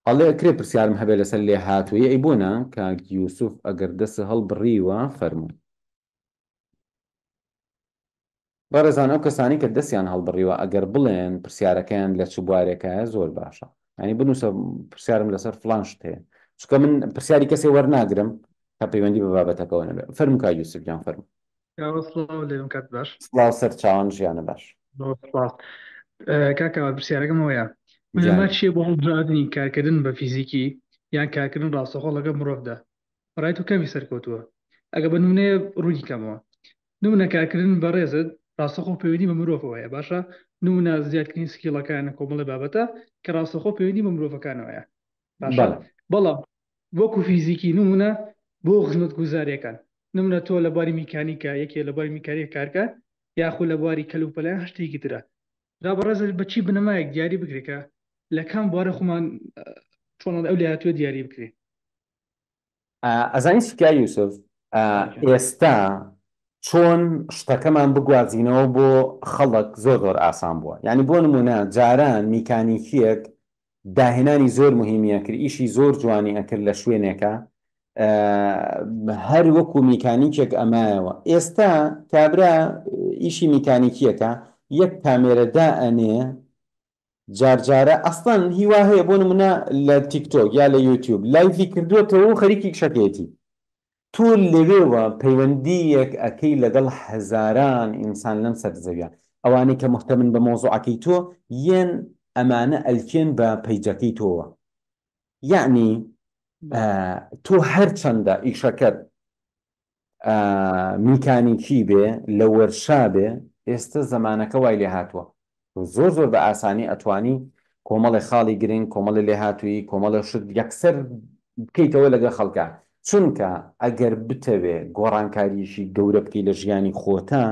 ئەڵێ ئەکرێ پرسیارم هەبێ لەسەر لێهاتوویی ئەی بۆ نا کاک یوسف ئەگەر دەست هەڵبڕیوە فەرموو. بەڕێزان ئەو کەسانەی کە دەستیان هەڵبڕیوە ئەگەر بڵێن پرسیارەکەیان لە چ بوارێکایە زۆر باشە یانی بنووسە پرسیارم لەسەر فڵان شت هەیە چونکە من پرسیاری کەسێ وەرناگرم تا پەیوەندی بە بابەتەکەوە نەبێ فەرموو کاک یوسف گیان فەرموو. کاوە سڵاو لێبم کات باش. سڵاو سەرچاوان ژیانە باش. زۆر سپاس کاک کاوە پرسیارەکەم ئەوەیە بنەما گیانی. چییە بۆ هەڵبژاردنی کارکردن بە فیزیکی یان کارکردن ڕاستەوخۆ لەگەڵ مرۆڤدا بەڕای تۆ کامی سەرکەوتووە ئەگە بە نمونەیە ڕوونی کەمەوە نمونە کارکردن بەڕێزت ڕاستەخۆ پەیوەندی بە مرۆڤەوەیە باشە نمونە زیادکردنی skill ەکان کۆمەڵی بابەتە کە ڕاستەخۆ پەیوەندی بە مرۆڤەکانەوەیە باشە بەڵێ. بەڵام وەکو فیزیکی نمونە بۆ خزمەتگوزاریەکان نمونە تۆ لە بواری میکانیکا یەکێ لە بواری میکانیکا کارکە یاخو لە بواری کەلوپەلە هەر شتێکی ترە جا بەڕێزت بە چی بنەمایەک دیاری بکرێ کە. لە کام بوارە خۆمان چۆن ئەو لێهاتووە دیاری بکرێ؟ ئەزانی چی کاک یوسف ئێستا چۆن شتەکەمان بگوازینەوە بۆ خەڵک زۆر زۆر ئاسان بووە یعنی بۆ نمونە جاران میکانیکیەک داهێنانی زۆر مهمی ئەکرد ئیشی زۆر جوانی ئەکرد لە شوێنێکە هەر وەکو میکانیکێک ئەمایەوە ئێستا کابرا ئیشی میکانیکیەکە یەک کامێرە دائەنێ جار جارە ئەسڵەن هی وا هەیە بۆ نمونە لە تیک تۆک یا لە یوتیوب لایڤی کردووەتەوە و خەریکی ئیشەکەیەتی تۆ لەوێوە پەیوەندییەک ئەکەی لەگەڵ هەزاران ئینسان لەم سەر زەویە ئەوانەی کە موهتەمن بە مەوزوعەکەی تۆ یەن ئەمانە ئەلکێن بە پەیجەکەی تۆوە یەعنی تۆ هەرچەندە ئیشەکەت میکانیکی بێ لە وەرشا بێ ئێستە زەمانەکە وای لێ هاتووە تۆ زۆر زۆر بە ئاسانی ئەتوانی کۆمەڵێ خاڵی گرنگ کۆمەڵێ لێهاتوویی کۆمەڵێ شت یەکسەر بکەیتەوە لەگەڵ خەڵکا چونکە ئەگەر بتەوێ گۆڕانکارییەکی گەورە بکەی لە ژیانی خۆتا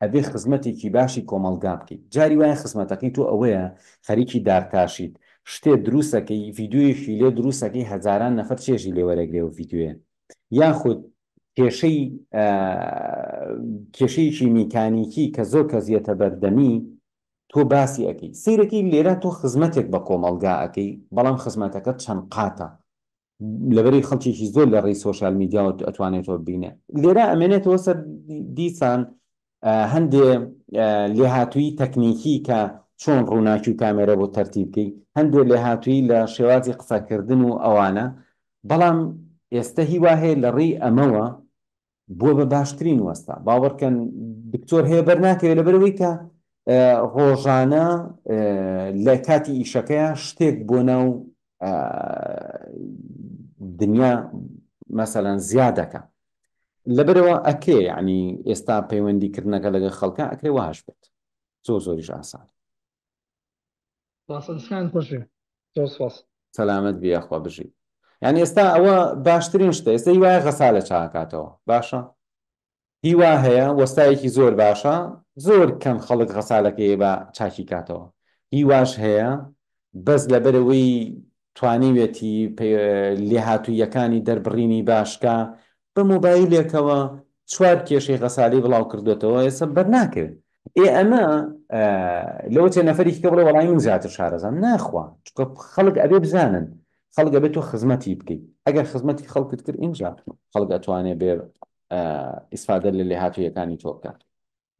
ئەبێ خزمەتێکی باشی کۆمەڵگا بکەی جاری وایە خزمەتەکەی تۆ ئەوەیە خەریکی دارتاشیت شتێ دروستەکەی ڤیدیۆیەکی لێ دروستەکەی هەزاران نەفەر چێژی لێ وەرەگرێ و ڤیدیۆیە یاخود کێشەی کێشەیەکی میکانیکی کە زۆر کەس یەتە بەردەمی تۆ باسی ئەکەی سەیرەکەی لێرە تۆ خزمەتێک بە کۆمەڵگا ئەکەی بەڵام خزمەتەکەت چەند قاتە لەبەری خەڵکێکی زۆر لە ڕێی سۆشیال میدیاوە ئەتوانێت تۆ ببینێ لێرە ئەمێنێتەوە سەر دیسان هەندێ لێهاتوویی تەکنیکی کە چۆن ڕووناکی و کامێرە بۆ تەرتیب بکەی، هەندێ لێهاتوویی لە شێوازی قسەکردن و ئەوانە، بەڵام ئێستە هی وا هەیە لە ڕێی ئەمەوە بووە بە باشترین وەستا. باوەڕکەن دکتۆر هەیە بەرناکەوێ لەبەرئەوەی کە ڕۆژانە لە کاتی ئیشەکەیا شتێک بۆ ناو دنیا مەسەلەن زیاد دەکا. لەبەرئەوە ئەکرێ یەعنی ئێستا پەیوەندی کردنەکە لەگەڵ خەڵکا ئەکرێ وەهاش بێت زۆر زۆریش ئاسانە. ڕاستە دەستەکانت خۆش بێ زۆر سوپاس. سەلامەت بی یاخوا بژی. یانی ئێستا ئەوە باشترین شتە ئێستا هی وایە غەسالە چاکاتەوە باشە هی وا هەیە وەستایەکی زۆر باشە زۆر کەم خەڵک غەسالەکەی بە چاکی کاتەوە هی واش هەیە بەس لەبەرئەوەی توانیوێتی لێهاتووییەکانی دەربڕینی باش کا بە مۆبایلێکەوە چوار کێشەی غەسالەی بڵاو کردۆتەوە ئێستا بەرناکەوێت ئێ ئەمە لەوە چێ نەفەرێکی کە بڵێ وەڵی من زیاتر شارەزام ناخوا چونکە خەڵک ئەبێ بزانن خەڵک ئەبێت تۆ خزمەتی بکەیت ئەگەر خزمەتی خەڵکت کرد ئینجا خەڵک ئەتوانێ بێ ئیسفادە لە لێهاتوویەکانی تۆ بکات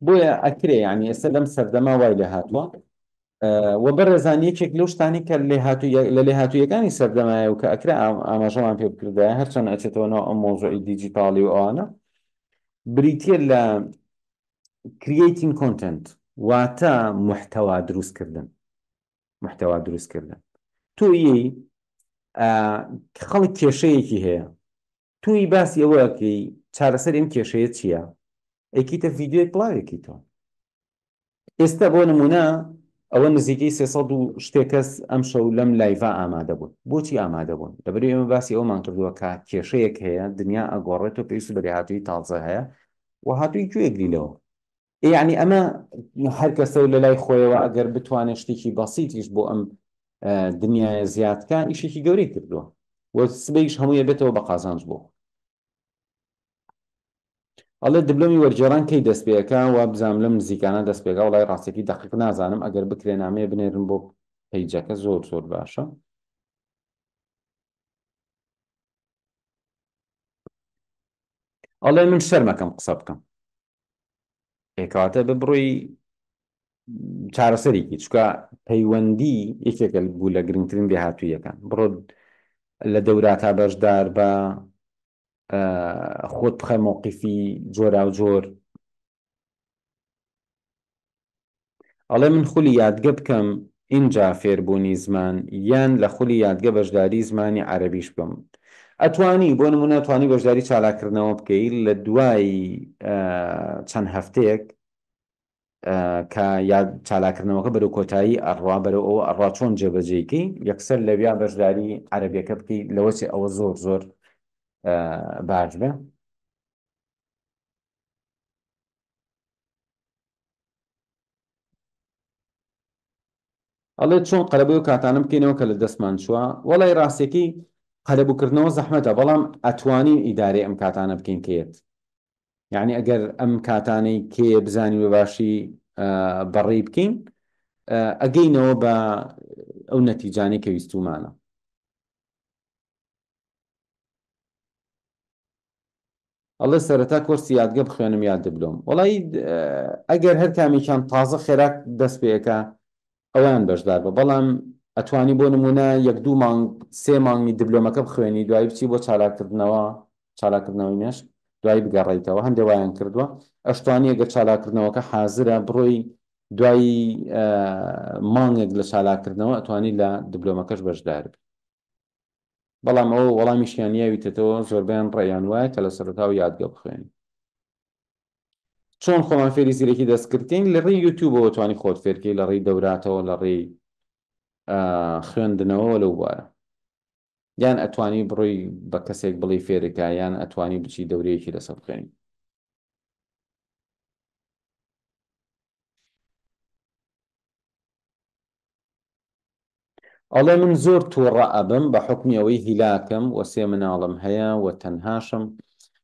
بۆیە ئەکرێ یانی ئێستا لەم سەردەما وای لێ هاتووە و بەڕێزان یەکێک لەو شتانی کە لێهاتوو لە لێهاتوویەکانی سەردەمایە و کە ئەکرا ئاماژەمان پێ بکردایە هەرچەند ئەچێتەوە ناو ئەم مۆزوعی دیجیتاڵی و ئەوانە بریتە لە creating content واتە محتەوا دروستکردن محتەوا دروستکردن تۆی خەڵک کێشەیەکی هەیە تۆی باسی ئەوە ئەکەی چارەسەری ئەم کێشەیە چییە؟ ئەیکەیتە ڤیدیۆیەک بڵاوێکیتەوە. ئێستا بۆ نمونە ئەوە نزیکەی 300 و شتێ کەس ئەم شەو لەم لایڤا ئامادە بوون. بۆچی ئامادە بوون؟ لەبەرئەوەی ئێمە باسی ئەوەمان کردووە کە کێشەیەک هەیە، دنیا ئەگۆڕێت و پێویست بە لێهاتوویی تازە هەیە و هاتووی گوێگری لەوە. ئێ یعنی ئەمە هەر کەسە و لەلای خۆیەوە ئەگەر بتوانێت شتێکی بەسیتیش بۆ ئەم دنیایە زیادکە ئیشێکی گەورەی کردووە و سبەیش هەموویە بێتەوە بە قازانج بۆ ئەڵێ دبلۆمی وەرگێڕان کەی دەست پێەکە وا بزانم لەم نزیکانە دەست پێکا وڵای ڕاستەکەی دەقیق نازانم ئەگەر بکرێ نامەیە بنێرن بۆ پەیجەکە زۆر زۆر باشە ئەڵێ من شەرمەکەم قسە بکەم ئێ کەواتە بە بڕۆی چارەسەرێکی چکە پەیوەندی یەکێکە بوو لە گرنگترین لێهاتوویەکان بڕۆ لە دەوراتا بەشدار بە خۆت بخە مۆقیفی جۆرا و جۆر ئەڵێ من خولی یادگە بکەم ئینجا فێربوونی زمان یان لە خولی یادگە بەشداری زمانی عەرەبیش بکەم ئەتوانی بۆ نمونە توانی بەشداری چالاکردنەوە بکەی لە دوای چەند هەفتەیەک کە یاد چالاکردنەوەکە بەرەو کۆتایی ئەڕوا بەرەو ئەوە ئەڕوا چۆن جێبەجێیکەی یەکسەر لەویا بەشداری عەرەبیەکە بکەی لەوە چێ ئەوە زۆر زۆر باش بێ ئەڵێ چۆن قەرەبووی ئەو کاتانە بکەینەوە کە لە دەستمان چووە؟ وەڵای ڕاستیەکەی قەرەبووکردنەوە زەحمەتە بەڵام ئەتوانین ئیدارەی ئەم کاتانە بکەین کە یەت یعنی ئەگەر ئەم کاتانەی کێیە بزانین بە باشی بەڕێی بکەین ئەگەینەوە بە ئەو نەتیجانەی کە ویستومانە. ئەڵێ سەرەتا کۆرسی یادگە بخوێنم یا دبلۆم وەڵایی ئەگەر هەر کامێکیان تازە خێرا دەست پێ ئەکا ئەویان بەشدار بە بەڵام ئەتوانی بۆ نمونە یەک دوو مانگ سێ مانگی دبلۆمەکە بخوێنی دوایی بچی بۆ چالاکردنەوە چالاکردنەوەی مێشک دوایی بگەڕیتەوە هەندێ وایان کردووە ئەشتوانی ئەگەر چالاکردنەوەکە حازرە بڕۆی دوایی مانگێک لە چالاکردنەوە ئەتوانی لە دبلۆمەکەش بەشدار بی. بەڵام ئەوە وەڵامیشیان یاویتەتەوە زۆربەیان ڕێیان وایە کە لە سەرەتاوە یادگە بخوێنی. چۆن خۆمان فێری زیرەکی دەستکرد کەین؟ لە ڕێی یوتیوبەوە توانی خۆت فێرکەی لە ڕێی دەوراتەوە لە ڕێی خوێندنەوەوە لەو بوارە یان ئەتوانی بڕۆی بە کەسێک بڵێی فێرکە یان ئەتوانی بچی دەورەیەکی لەسەر بخوێنی. ئەڵێ من زۆر توڕە ئەبم بە حوکمی ئەوەی هیلاکم وە سێ مناڵم هەیە وە تەنهاشم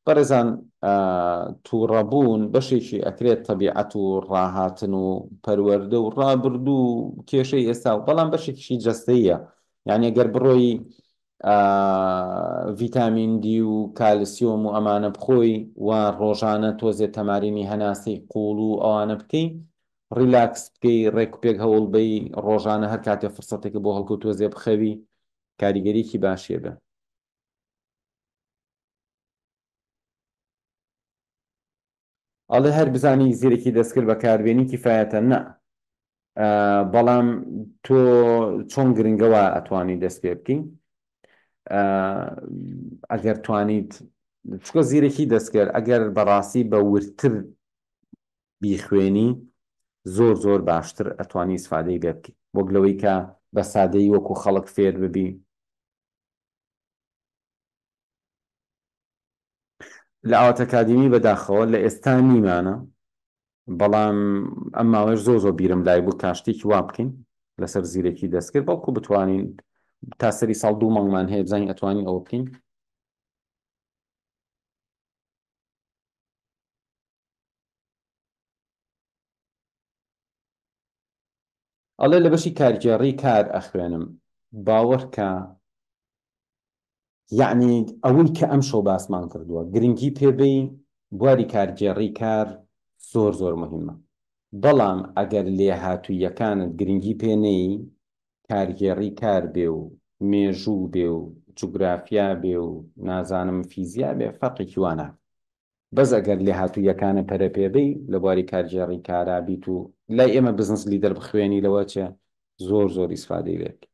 بەڕێزان توڕە بوون بەشێکی ئەکرێت تەبیعەت و ڕاهاتن و پەروەردە و ڕابردوو و کێشەی ئێستا و بەڵام بەشێکیشی جەستەییە یعنی گەر بڕۆی ڤیتامین دی و کالسیۆم و ئەمانە بخۆی و ڕۆژانە تۆزێ تەمارینی هەناسەی قوڵ و ئەوانە بکەی ڕیلاکس بکەی ڕێک و پێک هەوڵ بەی ڕۆژانە هەر کاتێ فرسەتێکە بۆ هەڵکەوت تۆزێ بخەوی کاریگەریەکی باشی ئەبێ. ئەڵێ هەر بزانی زیرەکی دەستکرد بەکاربێنی کیفایەتە نا بەڵام تۆ چۆن گرنگە وا ئەتوانی دەست پێ بکەی ئەگەر توانیت چکە زیرەکی دەستکرد ئەگەر بەڕاستی بە وردتر بیخوێنی زۆر زۆر باشتر ئەتوانی ئیسفادەی لێ بکەی وەک لەوەی کە بە سادەیی وەکو خەڵک فێر ببی. لە ئاوات ئەکادیمی بەداخەوە لە ئێستا نیمانە بەڵام ئەم ماوەیەش زۆر زۆر بیرم لای بوو کا شتێکی وا بکەین لەسەر زیرەکی دەستکرد بەڵکو بتوانین تا سەری ساڵ دوو مانگمان هەیە بزانین ئەتوانین ئەوە بکەین. ئەڵێ لە بەشی کارگێڕی کار ئەخوێنم باوەڕکە یەعنی ئەوەی کە ئەمشەو باسمان کردووە گرنگی پێ بەی بواری کارگێڕی کار زۆر زۆر مهمە بەڵام ئەگەر لێهاتووییەکانت گرنگی پێ نەی کارگێڕی کار بێ و مێژوو بێ و جوگرافیا بێ و نازانم فیزیا بێ فەرقێکی وا ناکا بەس ئەگەر لێهاتووییەکانت پەرە پێ بەی لە بواری کارگێڕی کارا بیت و لای ئێمە بزنس لیدەر بخوێنی لەوە چێ زۆر زۆر ئیسفادەی لێ بکەی.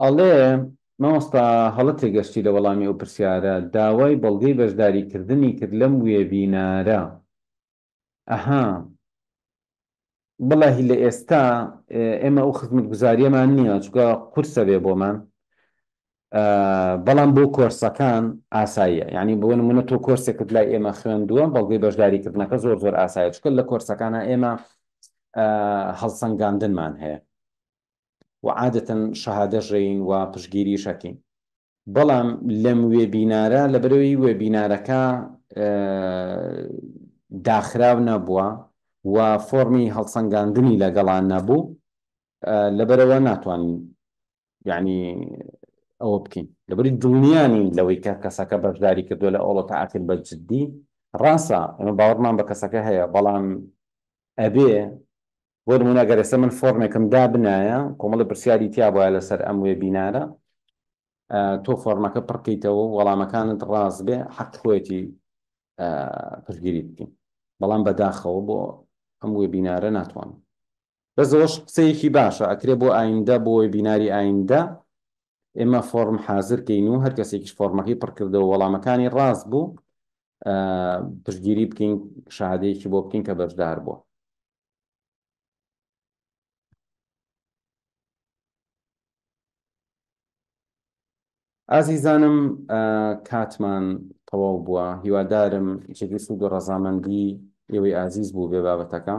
ئەڵێ، مامۆستا هەڵە تێگەشتی لە وەڵامی ئەو پرسیارە، داوای بەڵگەی بەشداریکردنی کرد لەم وێبینارە. ئەها. وەڵاهی لە ئێستا ئێمە ئەو خزمەتگوزاریەمان نییە چونکە قورسە بێ بۆمان بەڵام بۆ کۆرسەکان ئاساییە یعنی بۆ نمونە تۆ کۆرسێکت لای ئێمە خوێندووە بەڵگەی بەشداریکردنەکە زۆر زۆر ئاسایە چونکە لە کۆرسەکانە ئێمە هەڵسەنگاندنمان هەیە و عادەتەن شەهادەش ڕێین و پشتگیریش ئەکەین بەڵام لەم وێبینارە لەبەرەوەی وێبینارەکە داخراو نەبووە و فۆڕمی هەڵسەنگاندنی لەگەڵا نەبوو لەبەرەوە ناتوانین یعنی ئەوە بکەین لەبەری دڵنیا نین لەوەی کە کەسەکە بەشداری کردووە لە ئەوڵە تا ئاخر بە جدی ڕاستە ئێمە باوەڕمان بە کەسەکە هەیە بەڵام ئەبێ بۆ نموونە گەر ئێستا من فۆرمێکم دابنایە کۆمەڵی پرسیاری تیا بوایە لەسەر ئەم وێبینارە تۆ فۆرمەکە پڕکەیتەوە و وەڵامەکانت ڕاست بێ حەق خۆیەتی پشتگیری بکەین بەڵام بەداخەوە بۆ ئەم وێبینارە ناتوانم بەس ئەوەش قسەیەکی باشە ئەکرێ بۆ ئایندە بۆ وێبیناری ئایندە ئێمە فۆرم حازر کەین و هەر کەسێکیش فۆرمەکەی پڕکردەوە وەڵامەکانی ڕاست بوو پشتگیری بکەین شەهادەیەکی بۆ بکەین کە بەشدار بووە. ئازیزانم کاتمان تەواو بووە هیوادارم جێگەی سوود و ڕەزامەندی ئێوەی ئازیز بوو بێ بابەتەکە.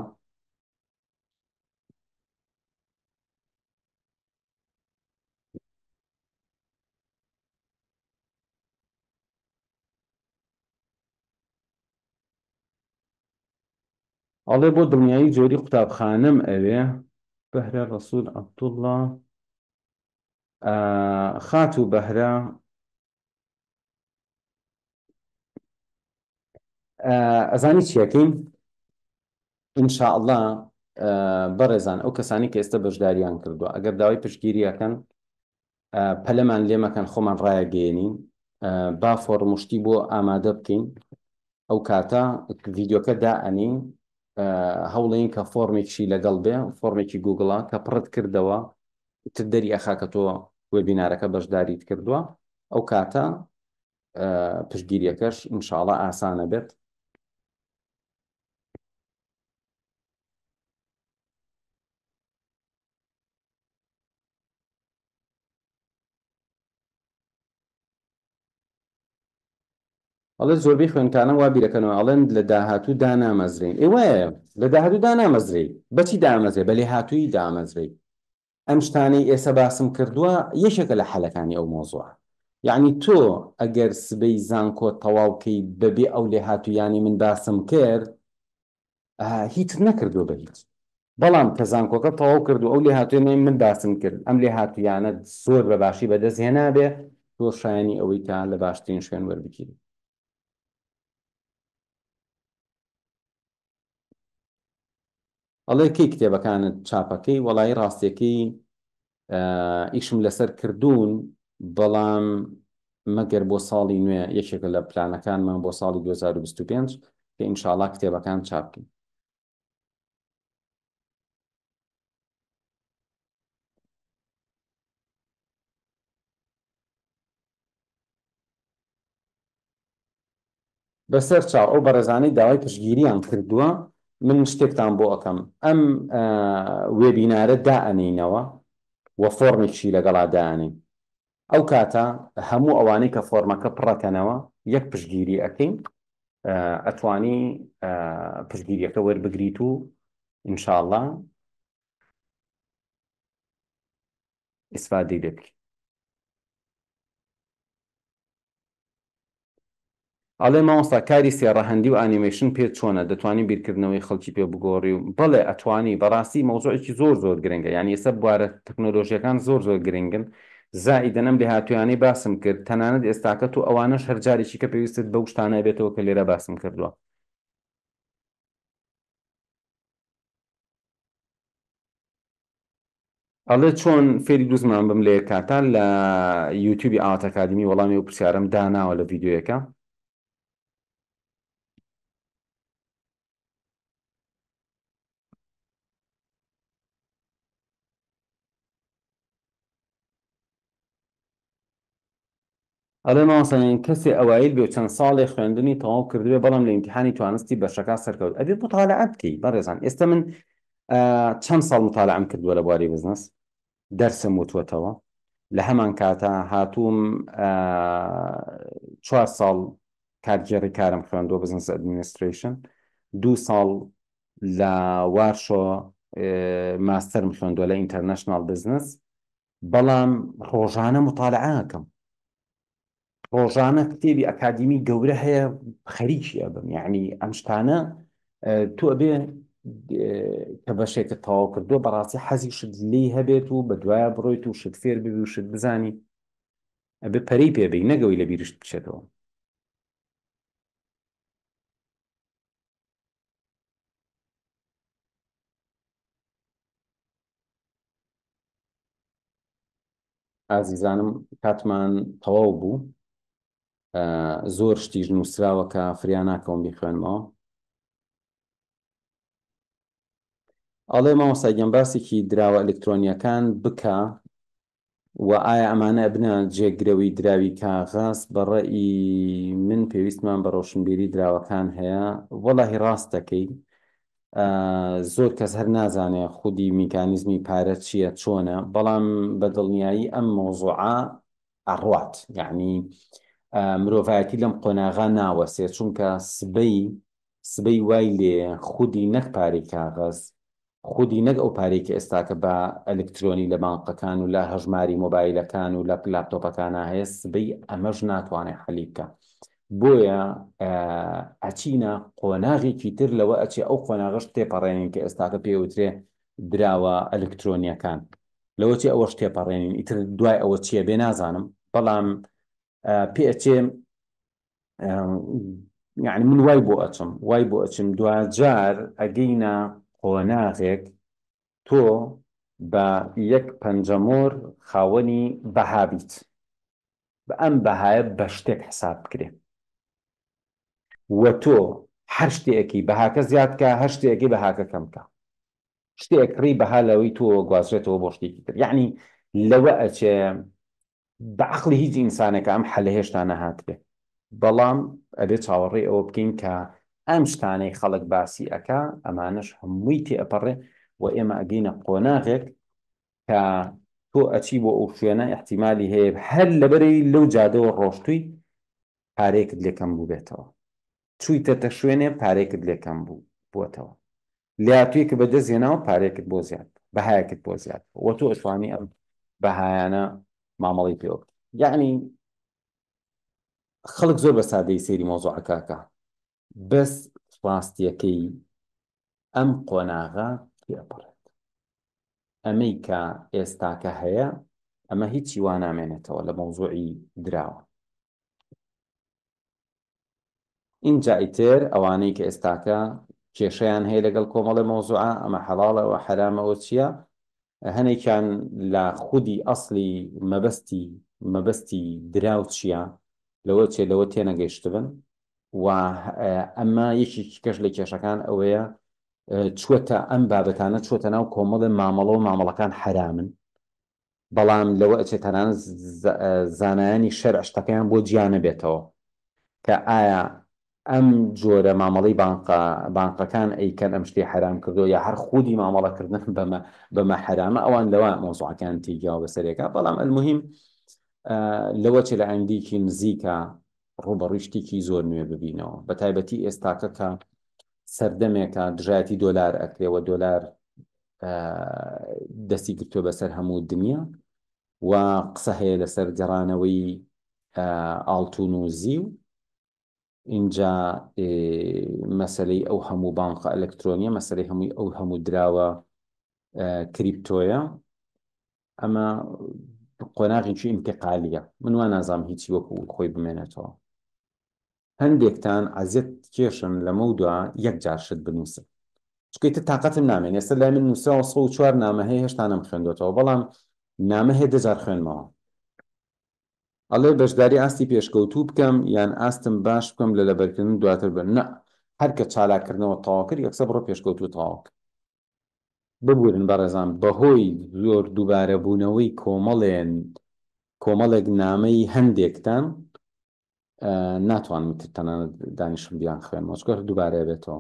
ئەڵێ بۆ دڵنیایی جۆری قوتابخانەم ئەوێ بەهرە ڕەسول عەبدوڵڵا خاتوو بەهرە ئەزانی چیەکەین ئینشاءله بەڕێزان ئەو کەسانی کە ئێستا بەشداریان کردووە ئەگەر داوای پشتگیریەکەن پەلەمان لێمەکەن خۆمان ڕایەگەێنین با فۆڕمشتی بۆ ئامادە بکەین ئەو کاتە ڤیددیوکە دائەنین هەوڵین کە فۆرمێکشی لەگەڵ بێ فۆرمێکی گوگڵە کە پڕت کردەوە تر دەری ئەخا کە تۆ وێبینارەکە بەشداریت کردووە ئەو کاتە پشتگیریەکەش ئینشاڵە ئاسانە بێت. ئەڵێ زۆربەی خوێندکاران وا بیرەکەنەوە ئەڵێن لە داهاتوو دانامەزرێین ئێ وایە لە داهاتوو دانامەزرێی بەچی دامەزرێ بە لێهاتوویی دامەزرێی ئەم شتانەی ئێسە باسم کردووە یەکێکە لە حەلەکانی ئەو مەوزوعە یەعنی تۆ ئەگەر سبەی زانکۆ تەواو کەی بەبێ ئەو لێهاتوویانەی من باسم کرد هیچت نەکردووە بە هیچ بەڵام کە زانکۆکە تەواو کرد و ئەو لێهاتوویانەی من باسم کرد ئەم لێهاتوویانەت زۆر بە باشی بەدەست هێنابێ تۆ شایەنی ئەوەی کە لە باشترین شوێن وەربگیری. ئەڵێ کەی کتێبەکانت چاپەکەی وەڵایی ڕاستیەکەی ئیشم لەسەر کردوون بەڵام مەگەر بۆ ساڵی نوێ یەکێکە لە پلانەکانمان بۆ ساڵی 2025 کە ئینشاڵا کتێبەکان چاپ بکەین. بەسەر چاو ئەو بەڕێزانەی داوای پشتگیریان کردووە من شتێکتان بۆ ئەکەم ئەم وێبینارە دائەنێینەوە و فۆرمێکشی لەگەڵا دائەنێین ئەو کاتە هەموو ئەوانەی کە فۆرمەکە پڕەکەنەوە یەک پشتگیری ئەکەین ئەتوانی پشتگیریەکە وەربگریت و ئینشاءاللە ئیسفادەی لێ بکەی. ئەڵێ مامۆستا کاری سێ ڕەهەندی و ئانیمەیشن پێت چۆنە دەتوانی بیرکردنەوەی خەڵکی پێ بگۆڕی و بەڵێ ئەتوانی بەڕاستی مەوزوعێکی زۆر زۆر گرنگە یانی ئێستا بوارە تەکنۆلۆژیەکان زۆر زۆر گرنگن زائیدەن ئەم لێهاتوویانەی باسم کرد تەنانەت ئێستاکە تۆ ئەوانەش هەر جارێکی کە پێویستت بەو شتانە ئەبێتەوە کە لێرە باسم کردووە. ئەڵێ چۆن فێری دوو زمان بم لە یەک کاتا لە یوتیوبی ئاوات ئەکادیمی وەڵامی ئەو پرسیارەم داناوە لە ڤیدیۆیەکە. ئەڵێ مامۆستا گیان کەسێ ئەوایل بێ و چەند ساڵێ خوێندنی تەواو کردبێ بەڵام لە ئیمتیحانی توانستی بەشەکا سەرکەوت ئەبێ موتالعە بکەی بەڕێزان ئێستا من چەند ساڵ موتالعەم کردووە لە بواری بزنس دەرسم وتوەتەوە لە هەمان کاتا هاتووم چوار ساڵ کارگێڕی کارم خوێندووە business administration دوو ساڵ لە وارشۆ ماستەرم خوێندووە لە international business بەڵام ڕۆژانە مطالعە ئەکەم ڕۆژانە کتێبی ئەکادیمی گەورە هەیە خەریکی ئەبم یعنی ئەم شتانە تۆ ئەبێ کە بەشێکت تەواو کردووە بەڕاستی حەزی شت لێی هەبێت و بە دوایە بڕۆیت و شت فێر ببی و شت بزانی ئەبێ پەرەی پێ بەی نەگەوەی لە بیرشت بچێتەوە. ئازیزانم کاتمان تەواو بوو زۆر شتیش نووسراوە کە فریا ناکەوم بیخوێنمەوە ئەڵێ مامۆستا گیان باسێکی دراوە ئەلکترۆنیەکان بکە و ئایا ئەمانە ئەبنە جێگرەوەی دراوی کاغەز؟ بە ڕەئی من پێویستمان بە ڕۆشنبیری دراوەکان هەیە. وەڵاهی ڕاست دەکەی زۆر کەس هەر نازانێ خودی میکانیزمی پارە چییە چۆنە بەڵام بە دڵنیایی ئەم مەوزوعە. ئەڕوات یعنی مرۆڤایەتی لەم قۆناغا ناوەسێ چونکە سبەی سبەی وای لێ خودی نەک پارەی کاغەز خودی نەک ئەو پارەی کە ئێستاکە بە ئەلکترۆنی لە بانقەکان و لە هەژماری مۆبایلەکان و لە لاپتۆپەکانا هەیە سبەی ئەمەش ناتوانێ حەلی بکا بۆیە ئەچینە قۆناغێکی تر لەوە ئەچێ ئەو قۆناغەش تێپەڕێنین کە ئێستاکە پێ وترێ دراوە ئەلکترۆنیەکان لەوە چێ ئەوەش تێپەڕێنین ئیتر دوای ئەوە چیە بێ نازانم بەڵام پێ ئەچێ یعنی من وای بۆ ئەچم وای بۆ ئەچم دواجار ئەگەینە قۆناغێک تۆ بە یەک پەنجەمۆر خاوەنی بەها بیت بە ئەم بەهایە بە شتێک حساب بکرێ و تۆ هەر شتێکی بەهاکە زیاد کە هەر شتێکی بەهاکە کەم کە شتێک کڕی بەها لەوەی تۆ گوازرێتەوە بۆ شتێکی تر یعنی لەوە ئەچێ بە عەقڵی هیچ ئینسانێکا ئەم حەلە هێشتا نەهاتبێ بەڵام ئەبێ چاوەڕێی ئەوە بکەین کە ئەم شتانەی خەڵک باسی ئەکا ئەمانەش هەمووی تێ ئەپەڕێ و ئێمە ئەگەینە قۆناغێک کە تۆ ئەچی بۆ ئەو شوێنە ئیحتیمالی هەیە هەر لەبەرەی لەو جادەوە ڕۆشتووی پارەیەکت لێ کەم بووبێتەوە چوویتەتە شوێنێ پارەیەکت لێ کەم بوو بووەتەوە لێهاتوویەکت بەدەست هێناوە پارەیەکت بۆ زیاد بەهایەکت بۆ زیاد وە تۆ ئەتوانی ئەم بەهایانە مامەڵەی پێوە بکەی یعنی خەڵک زۆر بە سادەی سەیری مەوزوعەکەکە بەس ڕاستیەکەی ئەم قۆناغە تێپەڕێت ئەمەی کە ئێستاکە هەیە ئەمە هیچی وا نامێنێتەوە لە مەوزوعی دراوە ئینجا ئیتر ئەوانەی کە ئێستاکە کێشەیان هەیە لەگەڵ کۆمەڵێ مەوزوعە ئەمە حەڵاڵە و حەرامە و چییە هەنێکیان لە خودی ئەسڵی مەبەستی مەبەستی دراو چییە لەوە چێ لەوە تێنەگەیشتبن و ئەمە یەکێکی کەش لە کێشەکان ئەوەیە چوەتە ئەم بابەتانە چوەتە ناو کۆمەڵێ مامەڵە و مامەڵەکان حەرامن بەڵام لەوە ئەچێ تەنانەت زانایانی شەرع شتەکەیان بۆ جیا نەبێتەوە کە ئایا ئەم جۆرە مامەڵەی بانقە بانقەکان ئەیکەن ئەم شتەی حەرام کردووە یا هەر خودی مامەڵەکردن بەمە بەمە حەرامە ئەوان لەوە مەوزوعەکان تێگیاوە بەسەرێکا بەڵام المهم لەوە چێ لە ئایندەیەکی نزیکە ڕووبەڕووی شتێکی زۆر نوێ ببینەوە بە تایبەتی ئێستاکە کە سەردەمێکە دژایەتی دۆلار ئەکرێ و دۆلار دەستی گرتووە بەسەر هەموو دنیا و قسە هەیە لەسەر گەڕانەوەی ئاڵتون و زیو اینجا مەسلەی ئەو هەموو بانقە ئەلکترۆنیە مەسلەی هەمووی ئەو هەموو دراوە کریپتۆیە ئەمە قۆناغێکی ئینتقالیە من وا نازانم هیچی وەکو خۆی بمێنێتەوە هەندێکتان عەزێت کێشن لەمەودوا یەک جار شت بنووسن چونکە ئیتر تاقەتم نامێنێ ئێستا لای من نووسراوە 104 نامە هەیە هێشتا نەمخوێندۆتەوە بەڵام نامە هەیە دە جار خوێنمەوە ئەڵێ بەشداری ئاستی پێشکەوتوو بکەم یان ئاستم باش بکەم لە لەبەرکردن دواتر بن نا هەر کە چالاککردنەوە تەواو کرد یەکسەر بڕۆ پێشکەوتوو تەواو کە ببورن بەڕێزان بەهۆی زۆر دووبارەبوونەوەی کۆمەڵێن کۆمەڵێک نامەی هەندێکتان ناتوانم تر تەنانەت دانیشم بیان خوێنمەوە چونکە هەر دووبارە بێتەوە.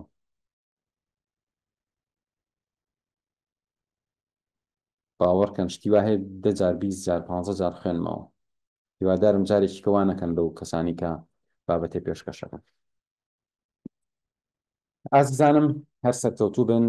باوەڕکەن شتی وا هەیە دە جار 20 جار 15 جار خوێنمەوە هیوادارم جارێکی کە وا نەکەن لەو کەسانی کە بابەتێ پێشکەشەکەن ئازیزانم هەر سەرکەوتوو بن.